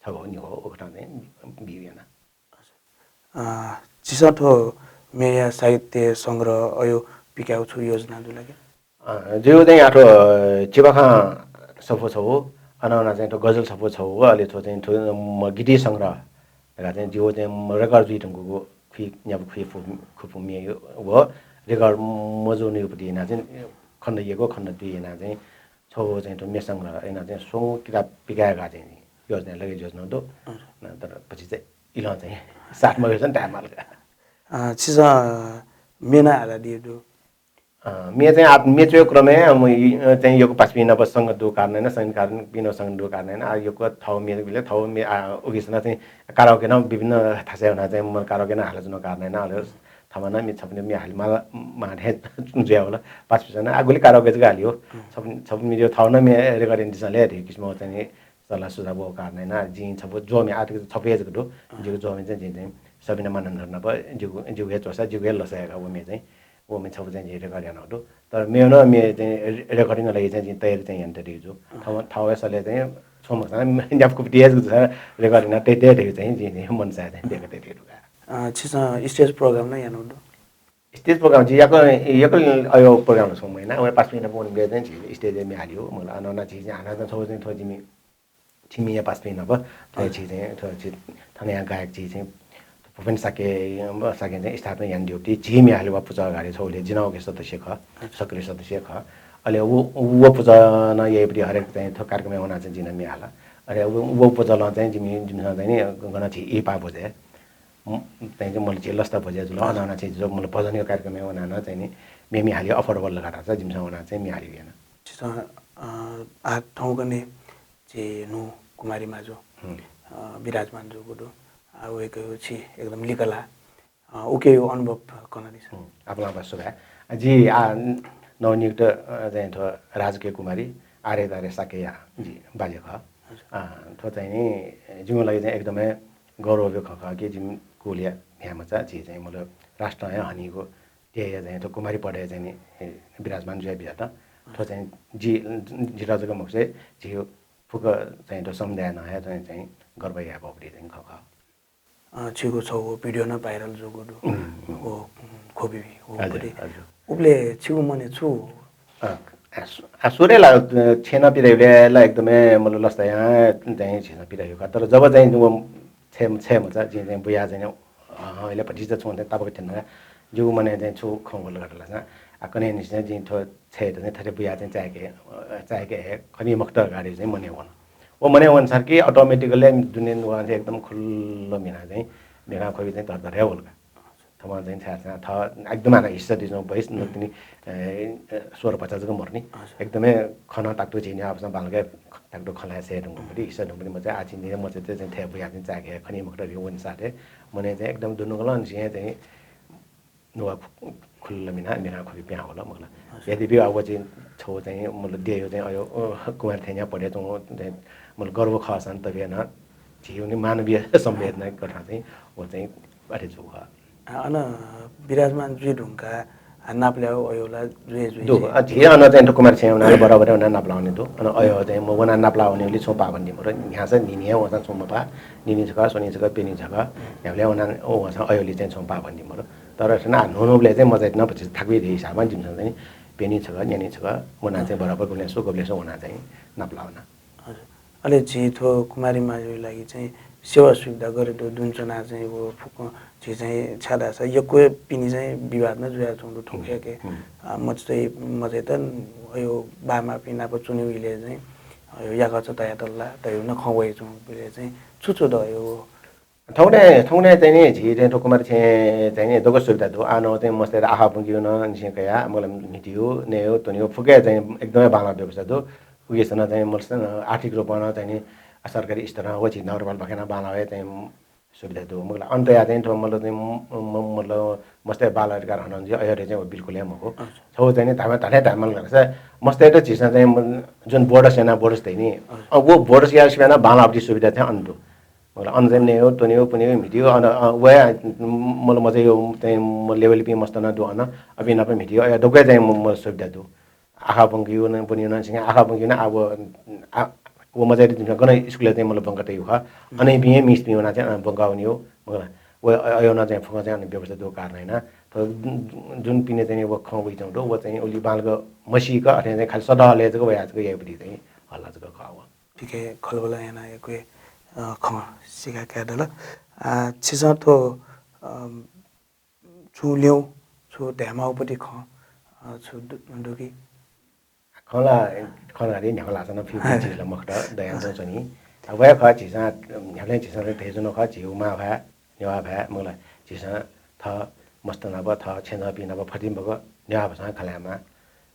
छगू निगू उकथं चाहिँ बी याना। अ, छिसं थ्व म्येया साहित्य संग्रह अयो पिकायेगु छुं योजना दु ला कि? अ, जिगु चाहिँ आः थ्व चिबाखं सफू छगू, अन अन चाहिँ थ्व गजल सफू छगू, अले थ्व चाहिँ थ्व म गीति संग्रह धकाः चाहिँ जिगु चाहिँ म record जुइ धुंकूगु खुइ, न्यापा खुइ फु, खुपु म्ये व record मजूनिगु पट्टि याना चाहिँ खण्ड एक व खण्ड दुई याना चाहिँ छगू चाहिँ थ्व म्ये संग्रह याना चाहिँ स्वंगू किताब पिकायेगु चाहिँ योजना, लगे योजना दु। हजुर। न, तर पछि चाहिँ इलं चाहिँ साथ मब्यूसां धायेमाल का। अ, छिसं म्ये नं हालादीगु दु। अ, म्ये चाहिँ आः म्ये च्वयेगु क्रमय्, अ, म, इ, अ, चाहिँ यक्व पासापिं नाप संगत दुगु कारणं याना, संगीतकारपिं नाप संगत दुगु कारणं याना, आ, यक्व थःगु म्ये बिले, थःगु म्ये, आ, उकिसनं चाहिँ karaoke नं विभिन्न थासय् वना चाहिँ म karaoke नं हालाच्वनागु कारणं याना, अले थःम्हं नं म्ये छपु म्ये हाले माल, माल हे जुयावल। पासापिसं नं, आ, गुलि karaoke जक हालियो। अँ। छपु, छपु म्ये थःगु नं म्ये record यानादिसँ ले धइगु किसिमं चाहिँ नि सल्लाह सुझाव वःगु कारणं याना जिं छपु ज्वःमि, आः तक छपु हे जक दु। अँ। जिगु ज्वःमि चाहिँ जिं चाहिँ सबिना मानन्धर नाप जिगु, जिगु हे च्वसा, जिगु हे लसय् का व म्ये चाहिँ, व म्ये छपु चाहिँ जिं record यानागु दु। तर मेगु नं म्ये चाहिँ रे-, recording-या लागि चाहिँ जिं तयारी चाहिँ यानातयादीगु दु। अँ। थःम्हं, थःगु हे सलय् चाहिँ छुं मखुसां न्यापा खुपु हे जक जूसां record याना तये दे धइगु चाहिँ जिं चाहिँ मनसाय चाहिँ देका तयादीगु दु का। अँ, छिसं stage program नं यानागु दु? Stage program जि यक्व, यक्व अयो program ला छुं मयाना, वय् पासापिं नाप वनेबलय् चाहिँ झी stage-य् म्ये हालियो। मखु ला, अन अन झी चाहिँ हानं चाहिँ छगू चाहिँ थ्व जिमि छिमिया पासापिं नाप, थ्व अँ। झी चाहिँ, थ्व झी थनया गायक झी चाहिँ भूपेन शाक्य, शाक्यं चाहिँ स्थापना यानादीगु पट्टि झी म्ये हाले वा पुचः गाडे छगू ले, जि नं उके सदस्य खः, अच्छा। सक्रिय सदस्य खः। अले व, व पुचलं याइपट्टि हरेक चाहिँ थ्व कार्यक्रमय् वना चाहिँ जिं नं म्ये हाला। अले व, व पुचलं चाहिँ जिमि, जिमिसं चाहिँ नि गन झी इहिपा भ्वजय्, म, चाहिँ, चाहिँ मल झी लसता भ्वजय् जुल, अन अन चाहिँ जुल, मल भजनया कार्यक्रमय् वना नं चाहिँ नि म्ये, म्ये हाले offer वल धकाः धाःसा जिमिसं वना चाहिँ म्ये हाले याना। छिसं, अ, आः थौंकन्हय् झी न्हू कुमारी माजु, हुँ। अ, विराजमान जूगु दु। आ, वय्‌कः छि एकदम लिकला, अ, उकिया अनुभव कनादिसँ। हुँ, आपालं सुभाय्। जि आ, नवनियुक्त, अ, चाहिँ थ्व राजकीय कुमारी आर्यदारे शाक्यया जि बाज्या खः। अ, थ्व चाहिँ नि जिमिगु लागि चाहिँ एकदमै गौरवया खँ खः कि जिमि कुलया म्ह्याय्‌मचा झी चाहिँ मतलब राष्ट्रं हे हनीगु देय्‌या चाहिँ थ्व कुमारी पदय् चाहिँ नि, ए, विराजमान जुया बियात। थ्व चाहिँ जि, जितः जक मखुसे झी फुक्क चाहिँ थ्व समुदायनं हे चाहिँ, चाहिँ गर्व यायेगु चाहिँ खँ खः। अ, छिगु छगू video नं viral जूगु दु। उम्, उम्। व, उम्, ख्वबि, व हजुर, पति। हजुर। उबलय् छिगु मनय् छु? अ, आ, सु-, आ, सुरुइ ला, अ, छेँ नं पिदाइबलय् ला एकदमै मतलब लसतायां चाहिँ छेँ नं पिदाइगु खः। तर जब चाहिँ व छेँ, छेँमचा जिं चाहिँ बुया चाहिँ, अ, अले भतिचा छुं चाहिँ तापाक थ्यन। जिगु मनय् चाहिँ छु खँ वल धकाः धाःसा, आ, कन्हय् निसें जिं थ्व छेँयात चाहिँ थथे बुया चाहिँ चाय्‌के, अ, चाय्‌के हे खनी मखुत धकाः चाहिँ मनय् वन। व मनय् वंसार कि automatically दुने नुगः चाहिँ एकदम खुल्ल मिना चाहिँ मिखां ख्वबि चाहिँ धरधर हे वल का। थःम्हं चाहिँ छाय् छाय् थः एकदम हानं हिस्सा दिजं भइस न तिनि, ए, ए, स्वर भचा जक मरु नि। हजुर। एकदमै खँ नं ताकतुक झी नेवाःपाखें बांलाक ताकतुक खँ ल्हाये सय् धुंकूगुलिं हिस्सा धुंकूगुलिं मचा आः झी निने मचात चाहिँ थथे बुया चाहिँ चाय्‌के खनी मखुत धकाः वंसार हे मनय् चाहिँ एकदम दुनुगलं निसें चाहिँ नुगः खु-, खुल्ल मिना, मिखां ख्वबि पिहां वल मखुला। अच्छा। यद्यपि अब व चाहिँ छगू चाहिँ मतलब देय्‌या चाहिँ अज्याःगु, अ, कुमारी थें न्ह्याः पदय् च्वंगु चाहिँ मतलब गर्व खःसां तबे नं झीगु नि मानवीय संवेदना कथं चाहिँ व चाहिँ अथे जूगु खः। आ, अन विराजमान जुइ धुंकाः, आ, नापलायेगु अज्याःगु ला जुइ जुइ दु। चाहिँ अ, झी अन चाहिँ थ्व कुमारी छेँय् वनाः बराबर वनाः नापलाः वने दु। अन अज्याःगु चाहिँ म वनाः नापलाः वनेगुलिं छुं पाबन्दी मरु। न्ह्याःसा न्हिनय् वंसां छुं मपाः। न्हिनय् छकः, स्वनिं छकः, प्यन्हिं छकः। न्ह्याबलें वनाः वंसां अज्याःगुलिं चाहिँ छुं पाबन्दी मरु। तर थन आः न्हून्हूबलय् चाहिँ मचाइत नं भतिचा थाकुइ धइगु हिसाबं जिमिसं चाहिँ प्यन्हिं छकः, न्यान्हिं छकः वनाः चाहिँ बराबर गुबलें सु, गुबलें सु वनाः चाहिँ नापलाः वना। हजुर। अले झी थ्व कुमारी माजुया लागि चाहिँ सेवा सुविधा गथे दु, दुने च्वनाः चाहिँ व फुक्कं झी चाहिँ छाय् धाःसा यक्व पिने चाहिँ विवाद नं जुयाच्वंगु दु थुखेके। हुँ। आ, मचाइत, मचाइत अज्याःगु बामापिं नाप च्वनेगु इलय् चाहिँ अज्याःगु याकःचा तयातल ला धइगु नं खँ वयाच्वंगु इलय् चाहिँ छु छु दु अज्याःगु? थौंकन्हय्, थौंकन्हय् चाहिँ नि झी चाहिँ थ्व कुमारी छेँय् चाहिँ नि दक्व सुविधा दु। आः नं चाहिँ मस्तय्‌त आखः ब्वंकेगु नं निसें कयाः, मतलब म्हितीगु, नयेगु, त्वनेगु फुक्कया चाहिँ एकदमै बांलाः व्यवस्था दु। उकिसनं चाहिँ मतलब आर्थिक रूपं नं चाहिँ नि सरकारी स्तरं व झी नगरपालिकापाखें नं बांलाः वये चाहिँ सुविधा दु। मखुला अन तयाः चाहिँ थ्व मतलब चाहिँ म-, म-, मतलब मस्तय् बाल अधिकार हनन जुइ अज्याःगु चाहिँ व बिल्कुल हे मखु। अच्छा। छगू चाहिँ नि धाय्, धाय् धायेमाल धाःसा मस्तय्‌त झीसं चाहिँ म-, जुन बोर्डस याना बोर्डस धइ नि। अच्छा। अ, व बोर्डस याःगु सिबें नं बांलाःगु सुविधा चाहिँ अन दु। मखुला अन चाहिँ नयेगु, त्वनेगु, पुनेगु, म्हितीगु, अन, अ, वया, म-, मतलब मचाया चाहिँ म level पिं मस्त नं दु अन, अपिं नाप म्हितीगु, अज्याःगु दक्व चाहिँ म-, म सुविधा दु। आखः ब्वंकेगु नं, ब्वनेगु नं, सिंगाः आखः ब्वंकेगु नं, आः व, आ, व मचाइत जिमिसं गन स्कुलय् चाहिँ मतलब ब्वंका तइगु खः। अन इपिं हे मिसपिं वनाः चाहिँ, अ, ब्वंका वनेगु, मखुला। व अ-, अज्याःगु नं चाहिँ फुक्कं चाहिँ अन व्यवस्था दु कारणं यानाः, थ्व जुन, जुन पिने चाहिँ व खँ वइच्वंगु दु, व चाहिँ उलि बांलाक मसीक, अथे चाहिँ खालि सदहलय् जक वयाः जक याइगु पति चाहिँ हल्ला जक खः व। ठीक हे खँल्हाबल्हा यानाः यक्व, अ, खँ सीका कायेदल। आ, छिसं थ्व, अ, छुं ल्यं, छुं धायेमाःगु पति खँ, अ, छु दु, दु कि? खँ ला, खँ ला रे न्ह्याबलें ल्हाःसा नं फि, फि झी ला मखुत, दयां च्वनी। आ, वया खः झीसं, न्ह्याबलें झीसं धयाच्वनागु खः, झीगु मांभाय्, नेवाः भाय्, मखुला, झीसं थः मस्त नाप, थः छेँजःपिं नाप फतिंबक नेवाः भाषां खँ ल्हायेमाः।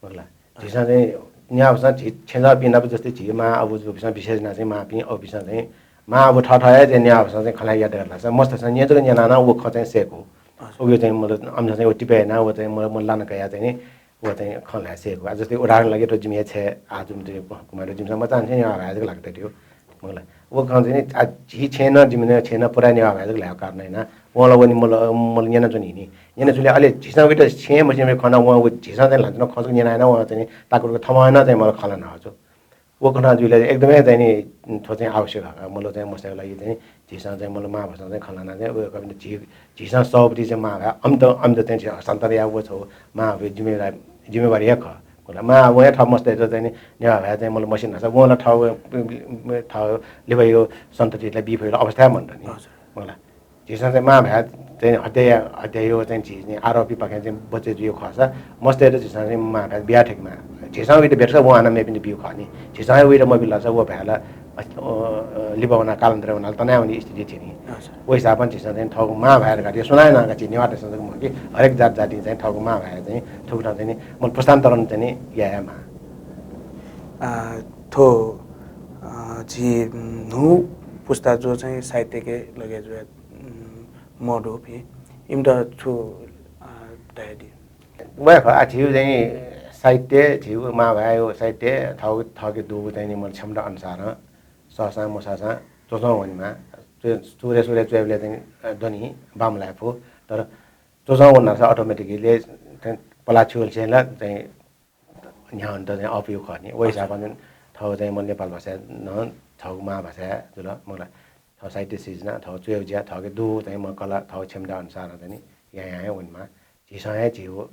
मखुला। झीसं चाहिँ नेवाः भाषां झी छेँजःपिं नाप जस्तै झी मां अबुजुपिसं विशेष यानाः चाहिँ मांपिं अबुपिसं चाहिँ मां अबु थःथः हे चाहिँ नेवाः भाषां चाहिँ खँ ल्हाया धकाः धाःसा मस्तय्‌सं न्यं जक न्यनाः नं व खँ चाहिँ सय्‌कू। हजुर। उकिं चाहिँ मतलब अमिसं चाहिँ व टिपा यानाः व चाहिँ मतलब, मतलब लाना कयाः चाहिँ नि व चाहिँ खँ ल्हाये सय्‌कू। आ, जस्तै उदाहरण लागि त जिमि हे छेँ, आ, जिमि त कुमारी, जिमिसं मचांनिसें नेवाः भाय् जक ल्हाकातःगु दु। मखुला। व खँ चाहिँ नि, आ, झी छेँनं, जिमि छेँनं पुरा नेवाः भाय् जक ल्हायेगु कारणं यानाः वं ला वने, मल, मल न्यनाच्वनी नि। न्यनाच्वंबलय् अले झीसं वयात छेँ मस्यूम्ह खनाः वं व झीसं चाहिँ ल्हानाच्वनागु खँ जक न्यनाः यानाः वं चाहिँ नि ताकुतुक थःम्हं यानाः चाहिँ मल खँ ल्हानाच्वंगु। व खँ जुइबलय् एकदमै चाहिँ नि थ्व चाहिँ आवश्यक खः। मल चाहिँ मस्तय्‌या लागि चाहिँ झीसं चाहिँ मल मां भाषां चाहिँ खँ ल्हानाः चाहिँ व कबिन झी, झीसं सभापति चाहिँ मां भाय् अमित, अमित चाहिँ झी हस्तान्तरण याः व छगू मां भाय्‌या जिम्मेवारी, जिम्मेवारी हे खः। मखुला। मां वं हे थः मस्तय्‌त चाहिँ नि नेवाः भाय् चाहिँ मल मस्यू धाःसा वं ला थः, थः लिपाया सन्ततियात ला बी फइ धइगु अवस्था हे मन्त नि। हजुर। मखुला। झीसं चाहिँ मां भाय् चाहिँ हत्या, हत्याया चाहिँ झी चाहिँ आरोपीपाखें चाहिँ बचय् जुइगु खःसा मस्तय्‌त झीसं चाहिँ मां भाय् बिया थकेमाः। झीसं वयात ब्यूसा वं हानं मेपिन्त ब्यूगु खः नि। झीसं हे वयात मबिल धाःसा व भाय् ला, अ, अ, लिपा वनाः कालान्तरय् वनाः ला तनावनी स्थिति थ्यनी। हजुर। व हिसाबं झीसं चाहिँ थःगु मां भाय् धकाः सुनानं का झी नेवाःतय्‌सं जक मखु कि हरेक जात जातिं चाहिँ थःगु मां भाय् चाहिँ थुकथं चाहिँ नि, मतलब पुस्तान्तरण चाहिँ नि यायेमाः। आ, थ्व, आ, झी न्हू पुस्ता जो चाहिँ साहित्यके लगे जुया, उम्, मदुपिं, इमित छु धयादी? वय् खः, आ, झीगु चाहिँ साहित्य, झीगु मांभाय्‌या साहित्य थःगु, थःके दुगु चाहिँ नि मल क्षमता अनुसारं सःसां मसःसां च्वच्वं वनेमाः। चुरे सुरे च्वय्‌बलय् चाहिँ द्वनी बांमलाये फु, तर च्वच्वं वनासा automatically पला छ्यू वल छेँ ला चाहिँ न्ह्याःवनेत चाहिँ अःपुइ खः नि। व हिसाबं चाहिँ थःगु चाहिँ मल नेपाल भाषा नं थःगु मांभाषा जुल, मखुला। थःगु साहित्य सिर्जना, थःगु च्वय् ज्या, थःके दुगु चाहिँ मल कला, थःगु क्षमता अनुसारं चाहिँ नि यायां हे वनेमाः। झीसं हे झीगु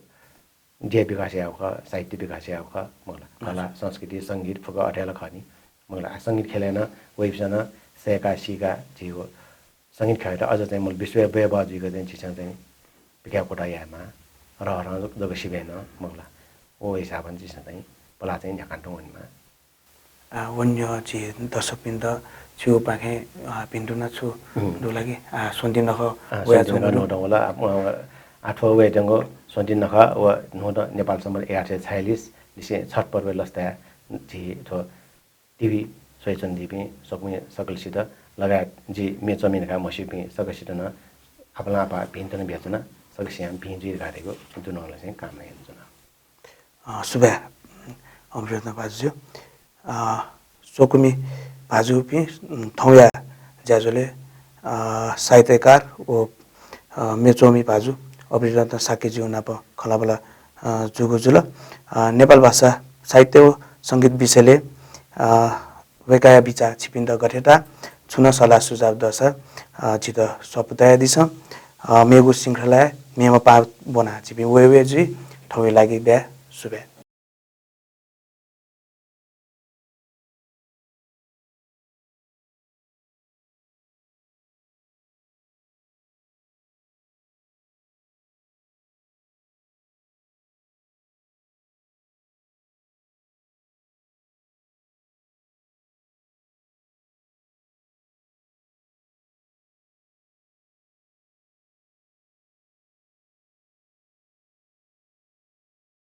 ज्या विकास यायेगु खः, साहित्य विकास यायेगु खः, मखुला। कला, संस्कृति, संगीत फुक्क अथे ला खः नि, मखुला। आ, संगीत ख्यलय् नं वइपिसं नं सय्‌का सीका झीगु संगीत ख्यलय् अझ चाहिँ मल विश्वय् बय्‌बः जुइक चाहिँ झीसं चाहिँ पिकाये कुतः यायेमाः, रहरहं जक सिबें नं, मखुला। व हिसाबं झीसं चाहिँ पला चाहिँ न्ह्याकां तुं वनेमाः। आ, व न्ह्यः झी दर्शकपिन्त छिगु पाखें, आ, भिन्तुना छु दु ला कि? आ, स्वन्ति नखः वया च्वंगु दु। न्हूदँ वल, आ, आ, थ्व वयाच्वंगु स्वन्ति नखः व न्हूदँ नेपाल सम्बत एघार सय छयालिस लिसें छठ पर्वया लसताय् झी थ्व टिभी स्वयाच्वनादीपिं स्वकुमि सकलसित लगायत जि म्ये च्वमि धकाः म्हस्यूपिं सकलसित नं आपालं आपाः भिन्तुना बियाच्वना। सकसियां भिं जुइ धकाः धइगु दुनुगलंनिसें कामना यानाच्वना। अ, सुभाय्, अमृत रत्न भाजुजु। अ, स्वकुमि भाजुपिं, उम्, थौंया ज्याझ्वलय्, अ, साहित्यकार व, अ, म्ये च्वमि भाजु अमृत रत्न शाक्यज्यू नाप खँल्हाबल्हा, अ, जूगु जुल। अ, नेपाल भाषा, साहित्य व संगीत विषयलय्, अ, वय्‌कःया बिचाः छिपिन्त गथे ताः, छुं नं सल्लाह सुझाव दःसा, अ, झीत स्वापू तयादिसँ। अ, मेगु श्रृंखलाय् मेम्ह पाः ब्वनाः छिपिं वये वये जुइ। थौंया लागि बिदा, सुभाय्।